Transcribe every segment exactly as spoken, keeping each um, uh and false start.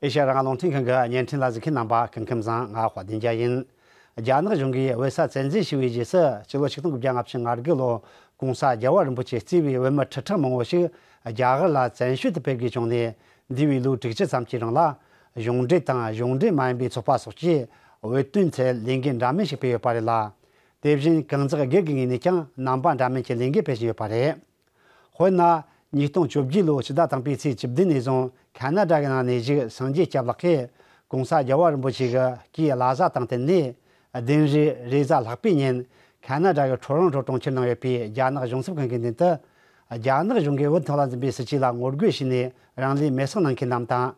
ཨེ་ཤ་ཡ་རང་དབང་རླུང་འཕྲིན་ཁང་གི་བརྙན་འཕྲིན་ལ་གཟིགས་མཁན་རྣམ་པ་སྐུ་ཁམས་བཟང་། ང་དཔལ་ལྡན་རྒྱལ་ཡིན། རྒྱ་ནག་གཞུང་གིས་བོད་ས་བཙན་འཛུལ་བྱས་པའི་རྗེས་སུ་ཕྱི་ལོ་ཆིག་སྟོང་དགུ་བརྒྱ་ལྔ་བཅུ་ང་དགུ་ལོ་གོང་ས་རྒྱལ་བ་རིན་པོ་ཆེ་གཙོས་པའི་བོད་མི་ཁྲི་ཕྲག་མང་པོ་ཞིག་རྒྱ་གར་ལ་བཙན་བྱོལ་དུ་ཕེབས་དགོས་བྱུང་ནས། འདས་པའི་ལོ་དྲུག་ཅུ་ཙམ་གྱི་རིང་ལ་གཞུང་འབྲེལ་དང་གཞུང་འབྲེལ་མ་ཡིན་པའི་ཚོགས་པ་སོགས་ཀྱིས་བོད་དོན་ཐད་ལས་འགུལ་འདྲ་མིན་ཞིག་སྤེལ་ཡོད་པ་རེད་ལ། དེ་བཞིན་གང་ཟག་སྒེར་གྱི་ངོས་ནས་ཀྱང་རྣམ་པ་འདྲ་མིན་གྱི་ལས་འགུལ་སྤེལ་བཞིན་ཡོད་པ་རེད། དཔེར་ན། ཉིས་སྟོང་བཅོ་བརྒྱད་ལོའི་ཕྱི་ཟླ་དང་པོའི་ཚེས་བཅུ་བདུན་ནས་བཟུང་ཁ་ན་ཌ་གི་ནང་ནས་བཞུགས་སངས་རྒྱས་སྐྱབས་ལགས་ཀྱིས་༸གོང་ས་རྒྱལ་བ་རིན་པོ་ཆེ་གི་སྐུའི་བླ་གཟའ་དང་བསྟུན་ནས། བདུན་རེའི་རེས་གཟའ་ལྷག་པའི་ཉིན་ཁ་ན་ཌ་གི་ཊོ་རོན་ཊོ་གྲོང་ཁྱེར་ནང་ཡོད་པའི་རྒྱ་ནག་གཞུང་ཚབ་ཁང་གི་མདུན་དུ། རྒྱ་ནག་གཞུང་གིས་བོད་ཐོག་ལ་འཛིན་པའི་སྲིད་བྱུས་ལ་ངོ་རྒོལ་བྱས་ནས་རང་ལུས་མེར་སྲེག་གནང་མཁན་རྣམས་དང་།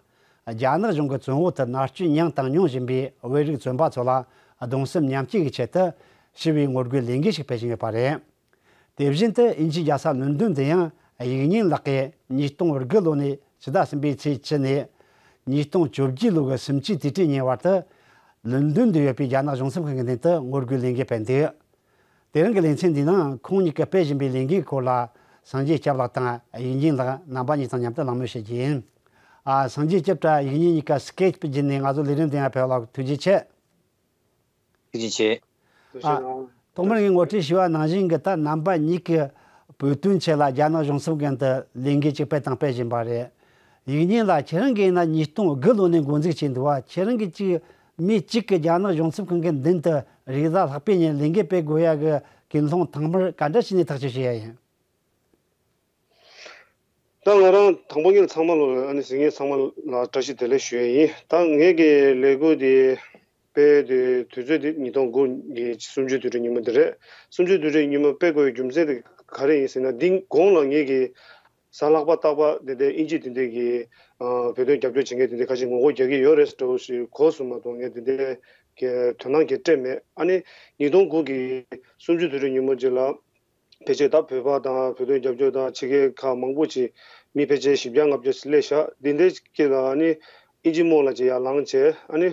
རྒྱ་ནག་གཞུང་གི་བཙོན་འོག་ཏུ་མནར་གཅོད་མྱངས་དང་མྱོང་བཞིན་པའི་བོད་རིགས་བཙོན་པ་ཚོ་ལ་གདུང་སེམས་མཉམ་སྐྱེད་ཀྱི་ཆེད་དུ་ཞི་བའི་ངོ་རྒོལ་ལས་འགུལ་ཞིག་སྤེལ་བཞིན་ཡོད་པ་རེད། དེ་བཞིན་དུ་དབྱིན་ཇིའི་རྒྱལ་ས་ལོན་ཌོན་དུ་ཡང་ཡིག་རྙིང་ལགས་ཀྱིས་ཉིས་སྟོང་དགུ་ལོ་ནས་ཕྱི་ཟླ་གསུམ་པའི་ཚེས་བཅུ་ནས་ཉིས་སྟོང་བཅོ་བརྒྱད་ལོ་གི་སུམ་ཅུའི་དུས་དྲན་ཉིན་བར་དུ་ལོན་ཌོན་དུ་ཡོད་པའི་རྒྱ་ནག་གཞུང་ཚབ་ཁང་གི་མདུན་དུ་ངོ་རྒོལ་ལས་འགུལ་སྤེལ་འདུག་དེ་རིང་གི་ལེ་ཚན་འདིའི་ནང་ཁོང་གཉིས་ཀྱིས་སྤེལ་བཞིན་པའི་ལས་འགུལ་སྐོར་ལ་སངས་རྒྱས་སྐྱབས་ལགས་དང་ཡིག་རྙིང་ལགས་རྣམ་པ་གཉིས་དང་མཉམ་དུ་གླེང་མོལ་བྱེད་རྒྱུ་ཡིན། ཨ། སངས་རྒྱས་སྐྱབས་དང་ཡིག་རྙིང་གཉིས་ཀ་སི་ཀེབ་བརྒྱུད་ནས་ང་ཚོ་ལས་རིམ་འདི་ཡང་ཕེབས་ལ་ཐུགས་རྗེ་ཆེ། ཐུགས་རྗེ་ཆེ། ཐུགས་རྗེ་ཆེ། ཨ། ཐོག་མར་ངས་ངོ་སྤྲོད་ཞུས་པ་ནང་བཞིན་གྱི་ད་རྣམ་པ་གཉིས་ཀྱིས་བོད་དོན་ཆེད་ལ་རྒྱ་ནག་གཞུང་ཚབ་མདུན་དུ་ལས་འགུལ་ཅིག་སྤེལ་དང་སྤེལ་བཞིན་པ་རེད། ཡིག་རྙིང་ལགས། ཁྱེད་རང་གིས་ཡིན་ན་ཉིས་སྟོང་དགུ་ལོ་ནས་འགོ་འཛུགས་བྱས་འདུག་བ། ཁྱེད་རང་གིས་ཅིག་མི་གཅིག་གིས་རྒྱ་ནག་གཞུང་ཚབ་ཁང་གི་མདུན་དུ་རེས་གཟའ་ལྷག་པའི་ཉིན་ལས་འགུལ་སྤེལ་དགོས་ཡ་གི་ཀུན་སློང་ཐོག་མར་ག་འདྲ་བྱས་ནས་ཐག་གཅོད་བྱས་ཡ་ཡིན། ད་ང་རང་དང་པོ་ཉིད་ཚང་མ་ལ་ཨ་ནི་གཟིགས་མཁན་ཚང་མ་ལ་བཀྲ་ཤིས་བདེ་ལེགས་ཞུ་ཡ་ཡིན། ད་ངེད་ཀྱི་ལས་འགུལ་འདི་སྤེལ་དུས་དུས་ཚོད་འདི་ཉིས་སྟོང་དགུ་གི་གསུམ་བཅུའི་དུས་དྲན་ཉིན་མོ་འདི་རེད། གསུམ་བཅུའི་དུས་དྲན་ཉིན་མོ་སྤེལ་དགོས་པའི་རྒྱུ་མཚན་དེ་ག་རེ་ཡིན་ཟེར་ན། འདི་གོང་ལ་ངེད་ཀྱི་གཟའ་ལྷག་པ་རྟག་པར་འདི་འདྲའི་དབྱིན་ཇི་འདི་འདྲའི་གི་ཨ་བོད་དོན་རྒྱབ་སྐྱོར་བྱེད་མཁན་འདི་འདྲའི་ཁ་ཤས་ངོ་རྒོལ་རྒྱག་གི་ཡོད་རེད་འདྲ་བོ་ཞིག་གོ་སོང་མ་གཏོགས། ངས་འདི་འདྲའི་གི་དོ་སྣང་གི་སྤྲད་མེད། ཨ་ནི་ཉིས་སྟོང་དགུ་གི་གསུམ་བཅུའི་དུས་དྲན་ཉིན་མོ་རྗེས་ལ། ཕལ་ཆེར་ད་བོད་པ་དང་བོད་དོན་རྒྱབ་སྐྱོར་དང་ཕྱི་རྒྱལ་ཁག་མང་པོ་ཅིག་མི་ཕལ་ཆེར་བཞི་བརྒྱ་ལྔ་བརྒྱ་ཅིག་སླེབས་ཤག་འདི་འདྲའི་སྐད་ལ་ཨ་ནི་ཨིན་ཇི་རྨོངས་ལ་ཅིག་ཡར་ལངས་བྱས། ཨ་ནི་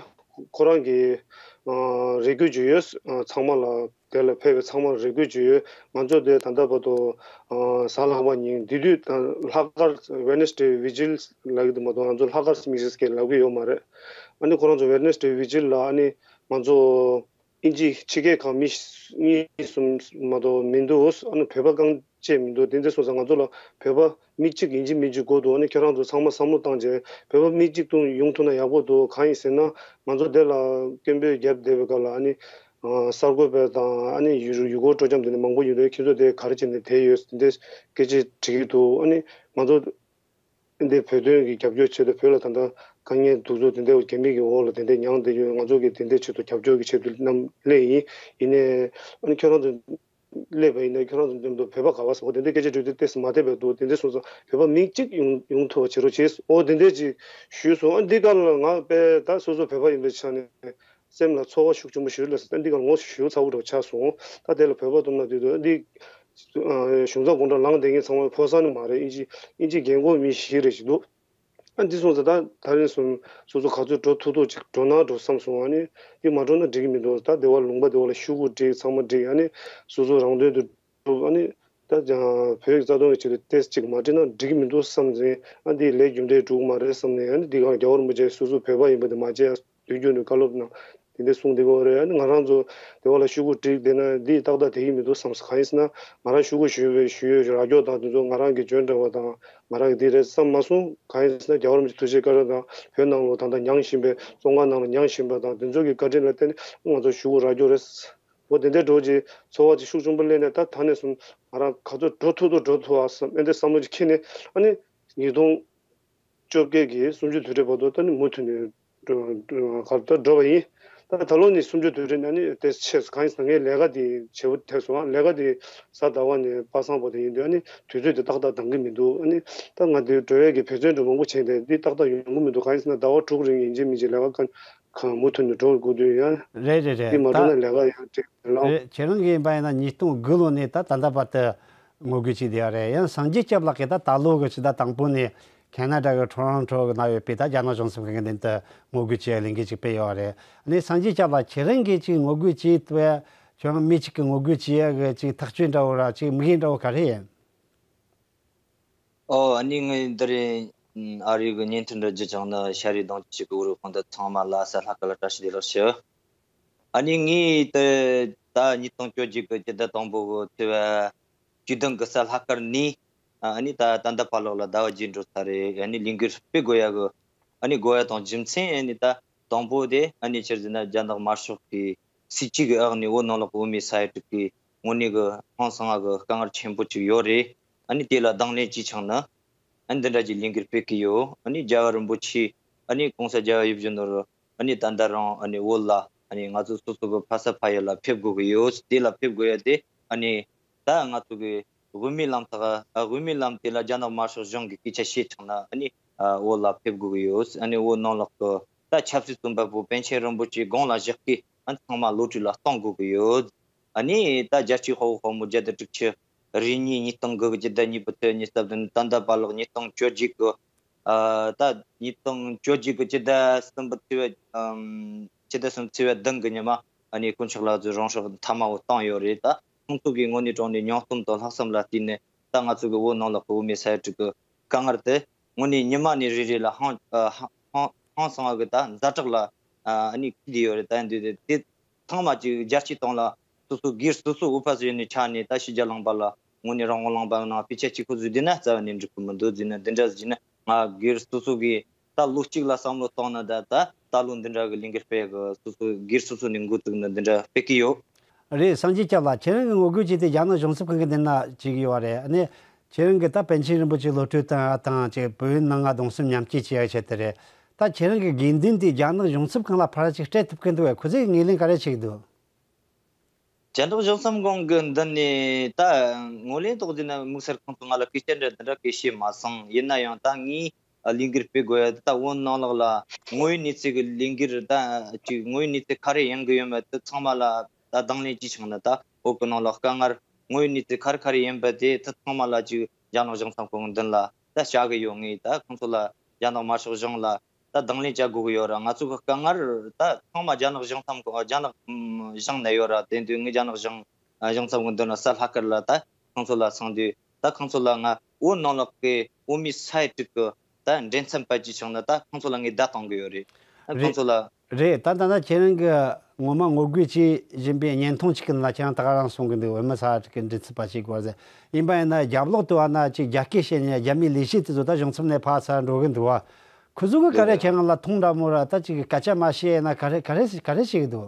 ཁོ་རང་གི་ཨ་རེ་སྐུལ་བརྗོད་ཡོད། ཨ་ཚང་མ་ལ། དེ་ལ་ཕེབས་པའི་ཚང་མར་རེ་སྐུལ་བརྗོད་ཡོད། ང་ཚོ་དེ་ད་ལྟ་བར་དུ་ཨ་གཟའ་ལྷག་པ་ཉིན་དེ་དུས་ད་ལྷག་དཀར་Wednesday Vigil་ལབ་ཀྱི་འདུག་མ་གཏོགས་ང་ཚོ་ལྷག་དཀར་སྨྱུག་སྲེག་སྐད་ལབ་ཀྱི་ཡོད་མ་རེད། ཨ་ནི་ཁོ་རང་ཚོ་Wednesday Vigil་ལ་ཨ་ནི་ང་ཚོ་ཨིན་ཇི་ཕྱི་རྒྱལ་ཁག་མི་གཉིས་གསུམ་མ་གཏོགས་མི་འདུག་ཨ་ནི་བོད་པ་རྐང་བཅད་མི་འདུག་དེ་འདྲ་སོང་ཙང་ང་ཚོ་ལ་བོད་པ་མི་གཅིག་ཡིན་གཅིག་མིན་གཅིག་དགོས་འདུག་ཨ་ནི་ཁྱེད་རང་ཚོ་ཚང་མ་བསམ་བློ་བཏང་བྱས་བོད་པ་མི་གཅིག་ཏུ་ཡོང་ཐུབ་ན་ཡག་པོ་འདུག་གང་ཡིན་ཟེར་ན། ང་ཚོ་དེ་ལ་སྐད་འབོད་བརྒྱབ་བསྡད་པའི་སྐབས་ལ་ཨ་ནི་གསར་འགོད་པ་དང་ཨ་ནི་ཡུལ་ཡུལ་སྐོར་སྤྲོ་འཆམ་དེ་འདྲ་མང་པོ་ཡོད་དུས། ཁྱེད་ཚོ་དེ་ག་རེ་བྱས་ནས་བསྡད་ཡོད་དེ་འདྲ་སྐད་ཆ་དྲི་གི་འདུག་ཨ་ནི་ང་ཚོ་འདི་བོད་དོན་གྱི་རྒྱབ་སྐྱོར་ཆེད་དུ་བོད་ལ་ད་ལྟ་དཀའ་ངལ་གདུག་རྩུབ་དེ་འདྲ་རྒྱ་མི་གི་འོག་ལ་དེ་འདྲ་མྱངས་བསྡད་ཡོད། ང་ཚོ་གིས་དེ་འདྲའི་ཆེད་དུ་རྒྱབ་སྐྱོར་གྱི་ཆེད་དུ་བསླེབས་ཡིན། ཡིན་ནའི་ཨ་ནི་ཁྱོད་རང་ཚོ་སླེབས་པ་ཡིན་ན་ཁྱོད་རང་ཚོ་མཉམ་དུ་བོད་པ་ག་པར་ཟེར་བ་དེ་འདྲའི་སྐད་ཆ་དྲིས་དུས་ཏོག་ཙམ་མ་བདེ་བ་འདུག་དེ་འདྲ་སོང་ཙང་བོད་པ་མི་གཅིག་ཡོང་ཡོང་ཐུབ་པ་བྱེད་རོགས་བྱེད། འོ་དེ་འདྲ་ཅིག་ཞུས་སོང་། ཨ་འདི་ག་ལ་ང་དཔེ་ད་སོ་སོ་བོད་པ་ཡིན་པའི་ཆ་ནས་སེམས་ལ་ཚོར་བ་ཤུགས་ཆེན་པོ་ཞིག་སླེབས་སོང་། ཨ་འདི་ག་ལ་ངོ་ཞེ་པོ་ཚ་པོ་འདྲ་པོ་ཆགས་སོང་། ད་དེ་ལ་བོད་པ་དུ་མ་དུས་དུ་ཨ་འདི་གཞུང་ཚབ་དགོང་དྲོ་ལངས་བསྡད་མཁན་ཚང་མ་ཕོ་གསར་ནི་མ་རེད། ཨིན་ཇི་ཨིན་ཇི་རྒན་གོག་མི་བཞི་རེ་ཞིག་འདུག་ཨ་འདི་སོང་ཙང་ད་ད་རིང་སོང་སོ་སོ་ག་ཚོད་འགྲོ་ཐུབ་ཐུབ་ཅིག་འགྲོ་ན་འགྲོ་བསམ་སོང་། ཨ་ནི་འདི་མ་འགྲོ་ན་འགྲིག་གི་མི་འདུག་ད་སྡེ་བ་ལུང་པ་སྡེ་བ་ལ་ཤོག་གུ་བསྒྲིགས། ཚང་མ་བསྒྲིགས། ཨ་ནི་སོ་སོ་རང་དོན་དུ་སྒྲུབ། ཨ་ནི་ད་ཀྱང་བོད་ཀྱི་རྩ་དོན་གྱི་ཆེད་དུ་ཏོག་ཙམ་ཅིག་མ་བསྒྲིགས་ན་འགྲིག་གི་མི་འདུག་བསམ་ནས། ཨ་འདི་ལས་རྒྱུ་འབྲས་འགྲུབ་ཀྱི་མ་རེད་བསམ་ནས། ཨ་ནི་འདི་ག་རྒྱལ་བ་རིན་པོ་ཆེ་སོ་སོ་བོད་པ་ཡིན་པ་དེ་མ་བརྗེད་དུས་རྒྱུན་དུ་བཀའ་སློབ་གནང་། དེ་འདྲ་གསུངས་བསྡད་ཀྱི་ཡོད་རེད། ཨ་ནི་ང་རང་ཚོ་སྡེ་བ་ལ་ཤོག་གུ་བསྒྲིགས་བསྡད་ན་འདི་ཏག་ཏག་བསྡད་ཀྱི་མི་འདུག་བསམ་སོང་། གང་ཡིན་ཟེར་ན་ང་རང་ཤོག་གུ་ཞུས་པའི་ཞུ་ཡོད་ར་སྐྱོར་དང་དེ་ཚོ་ང་རང་གི་འཇོན་འདྲ་བ་དང་ང་རང་གི་འདི་རེད་བསམ་མ་སོང་། གང་ཡིན་ཟེར་ན་རྒྱལ་བ་རིན་པོ་ཆེ་ཐུགས་རྗེ་བཀའ་དྲིན་དང་བོད་ནང་ལོགས་ད་ལྟ་མྱངས་བཞིན་པའི་བཙོན་ཁང་ནང་ལ་མྱངས་བཞིན་པ་དང་དེ་ཚོ་གི་བཀའ་དྲིན་ལ་བརྟེན་ནས་ང་ཚོ་ཤོག་གུ་ར་སྐྱོར་རེད། འོ་དེ་འདྲའི་འགྲོ་རྗེས་ཚོར་བ་ཅིག་ཤུགས་ཆེན་པོ་སླེབས་ནས། ད་ད་ནས་བཟུང་ང་རང་ག་ཚོད་འགྲོ་ཐུབ་ཐུབ་འགྲོ་ཐུབ་ཨ་བསམ་ཨེ་འདྲ་བསམ་བློ་ཅིག་འཁྱེར་ནས། ཨ་ནི་ཉིས་སྟོང་བཅོ་བརྒྱད་ཀྱི་གསུམ་བཅུའི་དུས་དྲན་བར་དུ་ད་ནི་མུ་མཐུད་ནས་འགྲོ་འགྲོ་གར་ད་འགྲོ་བ་ཡིན། ད་ད་ལོ་ནི་གསུམ་བཅུའི་དུས་དྲན་ཨ་ནི་དེ་ཆེ་གང་ཡིན་ཟེར་ན་ངའི་ལས་ཀ་དེ་བྱེད་པོ་ཐེབས་སོང་། ཨ་ལས་ཀ་དེ་གཟའ་ཟླ་བ་ནས་པ་སངས་བར་དུ་ཡིན་དུས་ཨ་ནི་དུས་ཚོད་དེ་ཏག་ཏག་འདང་གི་མི་འདུག་ཨ་ནི་ད་ང་དེ་འགྲོ་ཡས་ཀྱི་འབད་བརྩོན་འདྲ་མང་པོ་བྱས་ཏེ་འདི་ཏག་ཏག་ཡོང་གི་མི་འདུག་གང་ཡིན་ཟེར་ན་ཟླ་བ་དྲུག་རིང་ཡིན་གཅིག་མིན་གཅིག་ལས་ཀ་གང་གང་མུ་མཐུད་ནས་འགྲོ་དགོས་དུས་ཡང་རེད་རེད་རེད། འདི་མ་འགྲོ་ད་ན་ལས་ཀ་ཡང་བྲེལ་ལངས། རེད། ཁྱེད་རང་གིས་ཡིན་པ་ཡིན་ན་ཉིས་སྟོང་དགུ་ལོ་ནས་ད་ད་ལྟ་བར་དུ་ངོ་རྒོལ་བྱས་བསྡད་ཡོད་རེད། ཡང་སངས་རྒྱས་སྐྱབས་ལགས་ཀྱིས་ད་ད་ལོ་གི་ཕྱི་ཟླ་དང་པོ་ནས་ཁ་ན་ཌ་གི་ཊོ་རོན་ཊོ་གི་ནང་ཡོད་པའི་ད་རྒྱ་ནག་གཞུང་ཚབ་ཁང་གི་མདུན་དུ་ངོ་རྒོལ་བྱེད་ཡ་ལས་འགུལ་ཅིག་སྤེལ་ཡོད་རེད། ཨ་ནི་སངས་རྒྱས་སྐྱབས་ལགས་ཁྱེད་རང་གིས་ཅིག་ངོ་རྒོལ་བྱས་ཐུབ་ཡ། ཁྱོད་རང་མི་གཅིག་གིས་ངོ་རྒོལ་བྱེད་ཡ་གི་ཅིག་ཐག་གཅོད་འདྲ་བོ་ར་ཅིག་དམིགས་ཡུལ་འདྲ་བོ་ག་རེ་ཡིན། ཨོ་ཨ་ནི་ངས་འདི་རེད། ཨ་རི་གི་བརྙན་འཕྲིན་རུ་བརྒྱུད་ཅིང་ནི་ཤ་རུས་གདོང་གཅིག་གི་འུ་རུ་ཁོང་དུ་ཚང་མ་ལ་ས་ལྷག་གི་ལ་བཀྲ་ཤིས་བདེ་ལེགས་ཞུ། ཨ་ནི་ངས་དེ་ད་ཉིས་སྟོང་བཅོ་བརྒྱད་གི་སྤྱི་ཟླ་དང་པོ་གི་ཚེས་པ་བཅུ་བདུན་གི་ས་ལྷག་དཀར་ནས་ཨ་ནི་ད་ད་ལྟ་བར་ལོག་ལ་ཟླ་བ་བརྒྱད་འགྲོ་ཚར་རེད། ཨ་ནི་ལས་འགུལ་སྤེལ་དགོས་ཡ་གི་ཨ་ནི་དགོས་ཡ་དང་རྒྱུ་མཚན་ཨ་ནི་ད་དང་པོ་དེ་ཨ་ནི་ཆི་ཟེར་ན་རྒྱ་ནག་དམར་ཤོག་གི་སྲིད་ཇུས་ཀྱི་འོག་ནས་བོད་ནང་ལོགས་ཀྱི་བོད་མི་ས་ཡ་དྲུག་གི་དངོས་གནས་ཀྱི་ཧང་སང་ང་གི་དཀའ་ངལ་ཆེན་པོ་ཅིག་ཡོད་རེད། ཨ་ནི་དེ་ལ་དང་ལེན་བྱས་ཆོག་ན། ཨ་ནི་འདི་འདྲ་གྱི་ལས་འགུལ་སྤེལ་གྱི་ཡོད། ཨ་ནི་རྒྱལ་བ་རིན་པོ་ཆེ་ཨ་ནི་གོང་ས་རྒྱལ་བ་ཡིད་བཞིན་ནོར་བུ་ཨ་ནི་ད་ལྟ་རང་ཨ་ནི་བོད་ལ་ཨ་ནི་ང་ཚོ་སོ་སོ་གི་ཕ་ས་ཕ་ཡུལ་ལ་ཕེབས་དགོས་ཀྱི་ཡོད། དེ་ལ་ཕེབས་དགོས་ཡ་དེ་ཨ་ནི་ད་ང་ཚོ་གི་དབུ་མའི་ལམ་ཐག་ཨ་དབུ་མའི་ལམ་དེ་ལ་རྒྱ་ནག་དམར་ཤོག་གཞུང་གི་སྐད་ཆ་བཤད་ཆོག་ན་ཨ་ནི་ཨ་བོད་ལ་ཕེབས་དགོས་ཀྱི་ཡོད། ཨ་ནི་བོད་ནང་ལོགས་ཀྱི་ད་ཆབ་སྲིད་བཙོན་པ་པོ་པཎ་ཆེན་རིན་པོ་ཆེ་དགུང་ལ་བཞག་གི་ཨ་ནི་ཚང་མ་གློད་གྲོལ་ལ་གཏོང་དགོས་ཀྱི་ཡོད། ཨ་ནི་ད་རྒྱལ་སྤྱིའི་དཔའ་བོ་དཔའ་མོ་བརྒྱ་དང་དྲུག་ཅུ་རེ་གཉིས་ཉིས་སྟོང་དགུ་གི་སྤྱི་ཟླ་གཉིས་པའི་ཚེས་ཉི་ཤུ་རྩ་བདུན་ད་ལྟ་བར་ལོག་ཉིས་སྟོང་བཅོ་བརྒྱད་གི་ཨ་ད་ཉིས་སྟོང་བཅོ་བརྒྱད་གི་སྤྱི་ཟླ་གསུམ་པའི་ཚེས་པ་ཨམ་སྤྱི་ཟླ་གསུམ་ཚེས་པ་བདུན་གི་ཉི་མ་ཨ་ནི་དཀོན་མཆོག་ལགས་ཚོས་རང་སྲོག་མཐའ་མ་བོ་བཏང་ཡོད་རེད། ད་ཁོང་ཚོ་གི་དངོས་གནས་དྲང་གནས་སྙིང་སྟོབས་དང་ལྷག་བསམ་ལ་བརྟེན་ནས་ད་ང་ཚོ་གི་བོད་ནང་ལོགས་ཀྱི་བོད་མི་ས་ཡ་དྲུག་གི་དཀའ་ངལ་དེ་དངོས་གནས་ཉི་མ་ནས་རེ་རེ་ལ་ཧང་ཨ་ཧང་ཧང་སང་བ་གི་ད་ཛ་དྲག་ལ་ཨ་ནི་ཁུལ་བསྡད་ཡོད་རེད། ད་འདི་དེ་དེ་ཚང་མ་ཅིག་རྒྱལ་སྤྱིའི་སྟེང་ལ་སོ་སོ་སྒེར་སོ་སོ་འོས་འཕེན་བཟོས་ནས་ཆགས་ནས་ད་ཕྱི་རྒྱལ་ལུང་པ་ལ་དངོས་གནས་རང་དབང་ལུང་པ་ནང་དཔེ་ཆ་གཅིག་པོ་བཟོས་བསྡད་ན་རྩ་བ་ནས་འགྲིག་གི་མི་འདུག་བཟོས་ན་འདི་འདྲ་བཟོས་ན་ང་སྒེར་སོ་སོ་གིས་ད་ལོ་གཅིག་ལ་བསམ་བློ་བཏང་ན་ད་ད་ད་ལོ་འདི་འདྲ་གི་ལས་འགུལ་སྤེལ་གི་སོ་སོ་སྒེར་སོ་སོ་ནས་འགོ་བཙུགས་ན་འདི་འདྲ་སྤེལ་གི་ཡོད། རེད། སངས་རྒྱས་སྐྱབས་ལགས། ཁྱེད་རང་གི་ངོ་རྒོལ་བྱས་ཏེ་རྒྱ་ནག་གཞུང་ཚབ་ཁང་གི་མདུན་ན་བྱེད་ཀྱི་ཡོད་རེད། ཨ་ནི་ཁྱེད་རང་གིས་ད་པཎ་ཆེན་རིན་པོ་ཆེ་གློད་གྲོལ་བཏང་ཡ་དང་ཅིག་བོད་ཡུལ་ནང་ང་གདུང་སེམས་མཉམ་སྐྱེད་བྱེད་ཡ་ཆེད་དུ་རེད། ད་ཁྱེད་རང་གི་དགོས་འདུན་དེ་རྒྱ་ནག་གཞུང་ཚབ་ཁང་ལ་ཕར་ཅིག་སྤྲད་ཐུབ་ཀྱི་འདུག་གས། ཁོ་ཚོས་ངོས་ལེན་ག་རེ་བྱེད་ཀྱི་འདུག་རྒྱ་ནག་གཞུང་ཚབ་ཁང་གི་མདུན་ནས་ད་ངོས་ལེན་ཏོག་ཙམ་ན་དམིགས་བསལ་ཁོང་ཚོ་ང་ལ་སྐད་ཆ་འདྲ་འདི་འདྲ་སྐད་བཤད་མ་སོང་། ཡིན་ན་ཡང་ད་ངས་ལས་འགུལ་སྤེལ་དགོས་ཡ་ད་བོད་ནང་ལོགས་ལ་དངོས་ཡོད་གནས་ཚུལ་གྱི་ལས་འགུལ་ད་ཅིག་དངོས་ཡོད་གནས་ཚུལ་ག་རེ་ཡིན་གི་ཡོད་མེད་དེ་ཚང་མ་ལ་ད་དང་ལེན་བྱས་ཆོག་ན། ད་བོད་ཀྱི་ནང་ལ་དཀའ་ངལ་དངོས་ཡོད་གནས་ཚུལ་ག་རེ་ག་རེ་ཡིན་པ་དེ་ད་ཚང་མ་ལ་ཅིག་རྒྱ་ནག་གཞུང་ཚབ་ཁང་གི་མདུན་ལ་ད་བཤད་གི་ཡོད། ངས་ད་ཁོང་ཚོ་ལ་རྒྱ་ནག་དམར་ཤོག་གཞུང་ལ་ད་དང་ལེན་བྱ་དགོས་ཀྱི་ཡོད་ར། ང་ཚོ་གི་དཀའ་ངལ་ད་ཚང་མ་རྒྱ་ནག་གཞུང་ཚབ་ཁང་རྒྱ་ནག་ཨམ་གཞུང་ནས་ཡོད་ར། དེ་དུས་ངས་རྒྱ་ནག་གཞུང་ཨ་གཞུང་ཚབ་ཁང་མདུན་ལ་གསལ་ལྷག་དཀར་ལ་ད་ཁོང་ཚོ་ལ་སོང་དུས་ད་ཁོང་ཚོ་ལ་ང་བོད་ནང་ལོགས་ཀྱི་བོད་མི་ས་ཡ་དྲུག་གི་ད་འབྲེལ་མཚམས་པ་ཅིག་བྱུང་ན་ད་ཁོང་ཚོ་ལ་ངས་བརྡ་གཏོང་གི་ཡོད་རེད། ད་ཁོང་རེད། ཚོ་ལ། རེད། ད་ད་ལྟ་ཁྱེད་རང་གི་ངོ་མ་ངོ་རྒོལ་བྱེད་བཞིན་པའི་བརྙན་ཐུང་ཅིག་གི་ནང་ལ་ཁྱེད་རང་ད་ག་རང་གསུང་གི་འདུག་བོད་མི་ས་ཡ་དྲུག་གི་མགྲིན་ཚབ་པ་ཞིག་དགོས་ཟེར། ཡིན་པ་ཡིན་ན་རྒྱབ་ལོག་ཏུ་བ་ན་ཅིག་རྒྱ་སྐད་བཤད་ནས་རྒྱ་མིའི་ལས་བྱེད་དེ་ཚོ་ད་གཞུང་ཚབ་ནས་ཕར་ཚུར་འགྲོ་གི་འདུག་བ། ཁོ་ཚོ་གི་ག་རེ་ཁྱེད་རང་ལ་མཐོང་འདྲ་མོ་ར། ད་ཅིག་སྐད་ཆ་མ་བཤད་ན་ག་རེ་ག་རེ་ག་རེ་བཤད་གི་འདུག་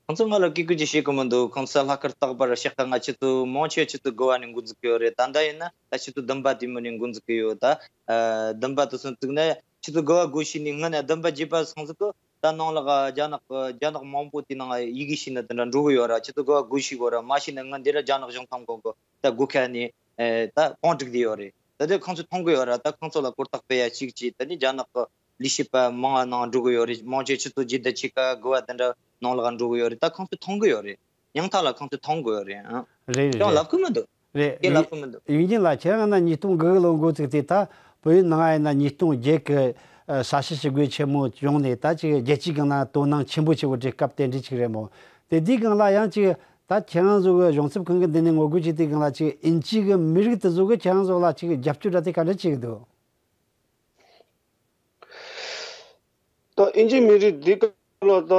ཁོང་ཚོ་ང་ལ་སྐད་སྐུལ་ཅིག་བྱེད་གི་མི་འདུག་ཁོང་ཚོ་ལྷག་དཀར་རྟག་པར་ཤག་ཁ་ང་ཆུ་ཚོད་མང་ཆེ་ཆུ་ཚོད་དགུ་པ་ནས་འགོ་འཛུགས་ཀྱི་ཡོད་རེད། ད་ལྟ་ཡིན་ན་ད་ཆུ་ཚོད་བདུན་པ་དེ་མོ་ནས་འགོ་འཛུགས་ཀྱི་ཡོད། ད་ཨ་བདུན་པ་དེ་སོང་བཙུགས་ན་ཆུ་ཚོད་དགུ་པ་སྒོ་ཕྱེ་ནས་སྔོན་ན་བདུན་པ་བརྒྱད་པ་སོང་ཟིག་གི་ད་ནང་ལ་རྒྱ་ནག་རྒྱ་ནག་མང་པོ་དེ་ནང་ཡི་གེ་ཤེས་ན་དེ་འདྲ་འགྲོ་གི་ཡོད་ར། ཆུ་ཚོད་དགུ་པ་སྒོ་ཕྱེ་དགོས་ར། མ་ཤེས་ན་སྔོན་དེ་ལ་རྒྱ་ནག་གཞུང་ཚབ་ཁང་གི་ད་སྒོ་ཁ་ནས་ཨེ་ད་བང་སྒྲིག་བསྡད་ཡོད་རེད། ད་དེ་ཁོང་ཚོས་མཐོང་གི་ཡོད་ར། ད་ཁོང་ཚོ་ལ་གོ་རྟོགས་སྤེལ་ཡ་གཅིག་གཅིག་ད་ནི་རྒྱ་ནག་གི་ལས་བྱེད་པ་མང་བ་ནང་འགྲོ་གི་ཡོད་རེད། མང་ཆེ་ཆུ་ཚོད་བརྒྱད་དང་ཕྱེད་ཀ་དགུ་པ་དེ་འདྲ་ནང་ལ་འགྲོ་གི་ཡོད་རེད། ད་ཁོང་ཚོས་མཐོང་གི་ཡོད་རེད། ཡང་ཐག་ལ་ཁོང་ཚོས་མཐོང་གི་ཡོད་རེད། ཨང་། རེད་རེད་ཀྱང་རེད། ལབ་གི་མི་འདུག་རེད། ཀྱང་ལབ་གི་མི་འདུག་ཡིན་གྱི་ལ་ཁྱེད་རང་ན་ཉིས་སྟོང་དགུ་གི་ལོ་འགོ་བཙུགས་ཏེ་ད་བོད་ཡུལ་ནང་ཡིན་ན་ཉིས་སྟོང་བརྒྱད་གི་ས་ཞི་ཞི་རྒོལ་ཆེན་མོ་བྱུང་ནས་ད་ཅིག་རྒྱལ་སྤྱིའི་སྒང་ན་དོ་སྣང་ཆེན་པོ་བྱེད་དགོས་དུས་སྐབས་དེ་འདྲ་ཅིག་རེད་མོ། དེ་དུས་སྒང་ལ་ཡང་ཅིག་ད་ཁྱེད་རང་ཚོ་གི་གཞུང་ཚབ་ཁང་གི་མདུན་ནས་ངོ་རྒོལ་བྱེད་དུས་སྒང་ལ་ཅིག་དབྱིན་ཇི་གི་མི་རིགས་དེ་ཚོ་གི་ཁྱེད་རང་ཚོ་ལ་ཅིག་རྒྱབ་སྐྱོར་འདྲ་དེ་ག་འདྲ་བྱེད་ཀྱི་འདུག་ད་དབྱིན་ཇི་མི་རིགས་འདི་སྐབས་ལ་ད་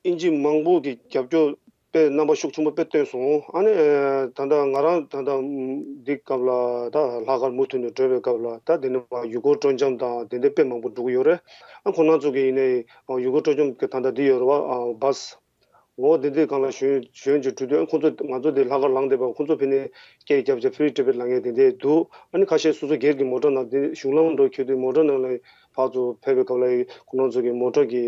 དབྱིན་ཇི་མང་པོ་གི་རྒྱབ་སྐྱོར་དཔེ་རྣམ་པ་ཤུགས་ཆེན་པོ་དཔེ་བཏོན་སོང་། ཨ་ནི་ད་ལྟ་ང་རང་ད་ལྟ་འདི་སྐབས་ལ་ད་ལྷག་དཀར་མུ་མཐུད་ནས་འགྲོ་བའི་སྐབས་ལ་ད་འདི་ནས་མར་ཡུལ་སྐོར་སྤྲོ་འཆམ་དང་དེ་འདྲ་དཔེ་མང་པོ་འགྲོ་གི་ཡོད་རེད། ཨ་ཁོང་རྣམ་ཚོ་གི་ཡིན་ནའི་ཡུལ་སྐོར་སྤྲོ་འཆམ་གི་ད་ལྟ་འདི་ཡོད་རེད་བ། བཱས། འོ་དེ་འདྲའི་སྒང་ལ་ཞོན་ཞོན་གྱི་འགྲོ་དུས་ཁོང་ཚོ་ང་ཚོ་དེ་ལྷག་དཀར་ལངས་བསྡད་པ་ཁོང་ཚོ་ཕེབས་ནས་སྐད་རྒྱབ་བྱས་Free Tibet ལབ་མཁན་དེ་འདྲ་འདུག་ཨ་ནི་ཁ་ཤས་སོ་སོ་སྒེར་གྱི་མོ་ཊ་ནང་དེ་གཞུང་ལམ་འགྲོ་འཁྱེར་དུས་མོ་ཊ་ནང་ལ་ཕར་ཚུར་ཕེབས་པའི་སྐབས་ལ་ཁོང་རྣམ་ཚོ་གི་མོ་ཊ་གི་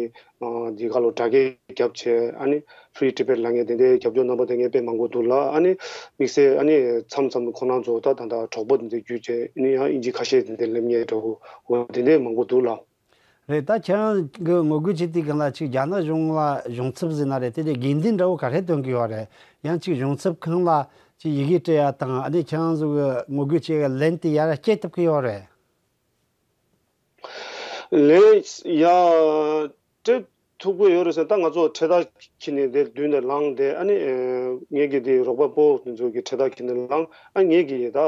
འདི་ག་ལོ་དྲ་རྒྱའི་རྒྱབ་བྱས་ཨ་ནི་Free Tibet ལབ་མཁན་དེ་འདྲའི་རྒྱབ་སྐྱོར་རྣམ་པ་དེ་ངས་དཔེ་མང་པོ་འདུག་ལ། ཨ་ནི་དམིགས་བསལ་ཨ་ནི་མཚམས་མཚམས་ཁོང་རྣམ་ཚོ་ད་ད་ད་གྲོགས་པོ་དེ་འདྲ་བརྒྱུད་བྱས་ཨ་ནི་ཡང་དབྱིན་ཇི་ཁ་ཤས་དེ་འདྲ་སླེབས་མཁན་འདྲ་བོ་འོ་དེ་འདྲའི་མང་པོ་འདུག་ལ། རེད། ད་ཁྱེད་རང་གི་ངོ་རྒོལ་བྱེད་དུས་སྒང་ལ་ཅིག་རྒྱ་ནག་གཞུང་ལ་གཞུང་ཚབ་ཟེར་ན་རེད། དེ་ལས་དགོས་འདུན་འདྲ་བོ་ག་རེ་འདོན་གི་ཡོད་རེད། ཡང་ཅིག་གཞུང་ཚབ་ཁང་ལ་ཅིག་ཡི་གེ་སྤྲད་ཡ་དང་ཨ་ནི་ཁྱེད་རང་ཚོ་གི་ངོ་རྒོལ་བྱེད་ཡ་ལན་དེ་ཡར་སྐྱེལ་ཐུབ་གི་ཡོད་རེད། ལན་ཡར་སྤྲད་ ཐུག་པོ་ཡོད་རེད་ཟེར། ད་ང་ཚོ་འཕྲེད་དར་འཁྱེར་ནས་དེ་མདུན་ནས་ལངས་ཏེ། ཨ་ནི་ངེད་ཀྱི་དེ་རོགས་པ་སྤོ་བོ་དེ་ཚོ་གི་འཕྲེད་དར་འཁྱེར་ནས་ལངས། ཨ་ངེད་ཀྱི་ད་ད་ད་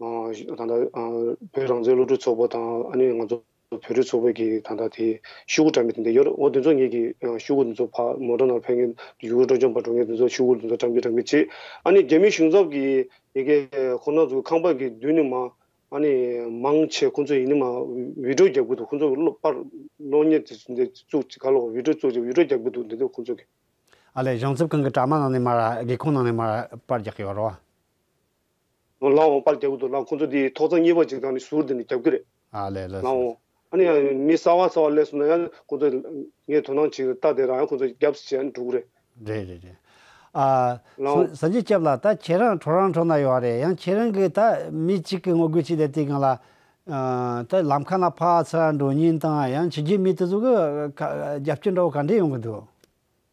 བོད་རང་བཙན་སློབ་ཕྲུག་ཚོགས་པ་དང་། ཨ་ནི་ང་ཚོ་བོད་རིགས་ཚོགས་པའི་གི་ད་ལྟ་དེ་ཤོག་གུ་བཀྲམ་པའི་དེ་འདྲ་ཡོད་རེད། འོ་དེ་ཚོ་ངེད་ཀྱི་ཤོག་གུ་དེ་ཚོ་ཕར་མོ་ཊ་ནང་ཕེབས་མཁན་ཡུ་གུར་སྤྲོ་འཆམ་པ་འགྲོ་མཁན་དེ་ཚོ་ཤོག་གུ་དེ་ཚོ་བཀྲམ་གི་བཀྲམ་གི་བྱེད། ཨ་ནི་རྒྱ་མི་གཞུང་ཚབ་ཀྱི་ཡ་གི་ཁོ་ན་ཚོ་ཁང་པ་གི་མདུན་ནས་མར། ཨ་ནི་མང་ཆེ་ཁོ་ཚོ་ཡིན་ནི་མར་བི་ཌིའོ་རྒྱབ་གི་འདུག་ཁོ་ཚོ་གློག་པར་གློག་བརྙན་དེ་འདྲ་བཙུགས་ཅིག་ག་ལོག་བི་ཌིའོ་བཙུགས་ཅིག་བི་ཌིའོ་རྒྱབ་གི་འདུག་འདི་འདྲ་ཁོ་ཚོ་གི། ཨ་ལས། གཞུང་ཚབ་ཁང་གི་དྲ་དམངས་ནང་ནས་མར་སྒེའུ་ཁུང་ནང་ནས་མར་པར་རྒྱག་གི་ཡོད་རེད་བ། ལའོ། པར་རྒྱག་གི་འདུག་ལའོ། ཁོང་ཚོ་དེ་ཐོག་བརྩེགས་གཉིས་པ་ཅིག་དང་ནི་ཟུར་དེ་ནས་རྒྱབ་ཀྱི་རེད། ཨ་ལས་ལས། ལའོ། ཨ་ནི་ཡང་མི་གསར་པ་གསར་པ་སླེབས་སོང་ན་ཡང་ཁོང་ཚོ་ངས་དོ་སྣང་བྱེད་ཀྱི་རེད། ལྟ་དེ་རང་ཡང་ཁོང་ཚོ་རྒྱབ་བྱས་ནས་འགྲོ་གི་རེད། རེད་རེད་རེད། ཨ། ལའོ། སངས་རྒྱས་སྐྱབས་ལགས། ད་ཁྱེད་རང་ཁྲོ་རང་ཁྲོ་ན་ཡོད་རེད། ཡང་ཁྱེད་རང་གིས་ད་མི་གཅིག་གི་ངོ་རྒོལ་བྱས་བསྡད་དུས་སྒང་ལ། ཨ། ད་ལམ་ཁ་ན་ཕར་ཚུར་འགྲོ་མཁན་དང་ཡང་ཕྱི་རྒྱལ་མི་དེ་ཚོ་གི་རྒྱབ་སྐྱོར་འདྲ་བོ་ག་འདྲས་ཡོང་གི་འདུག་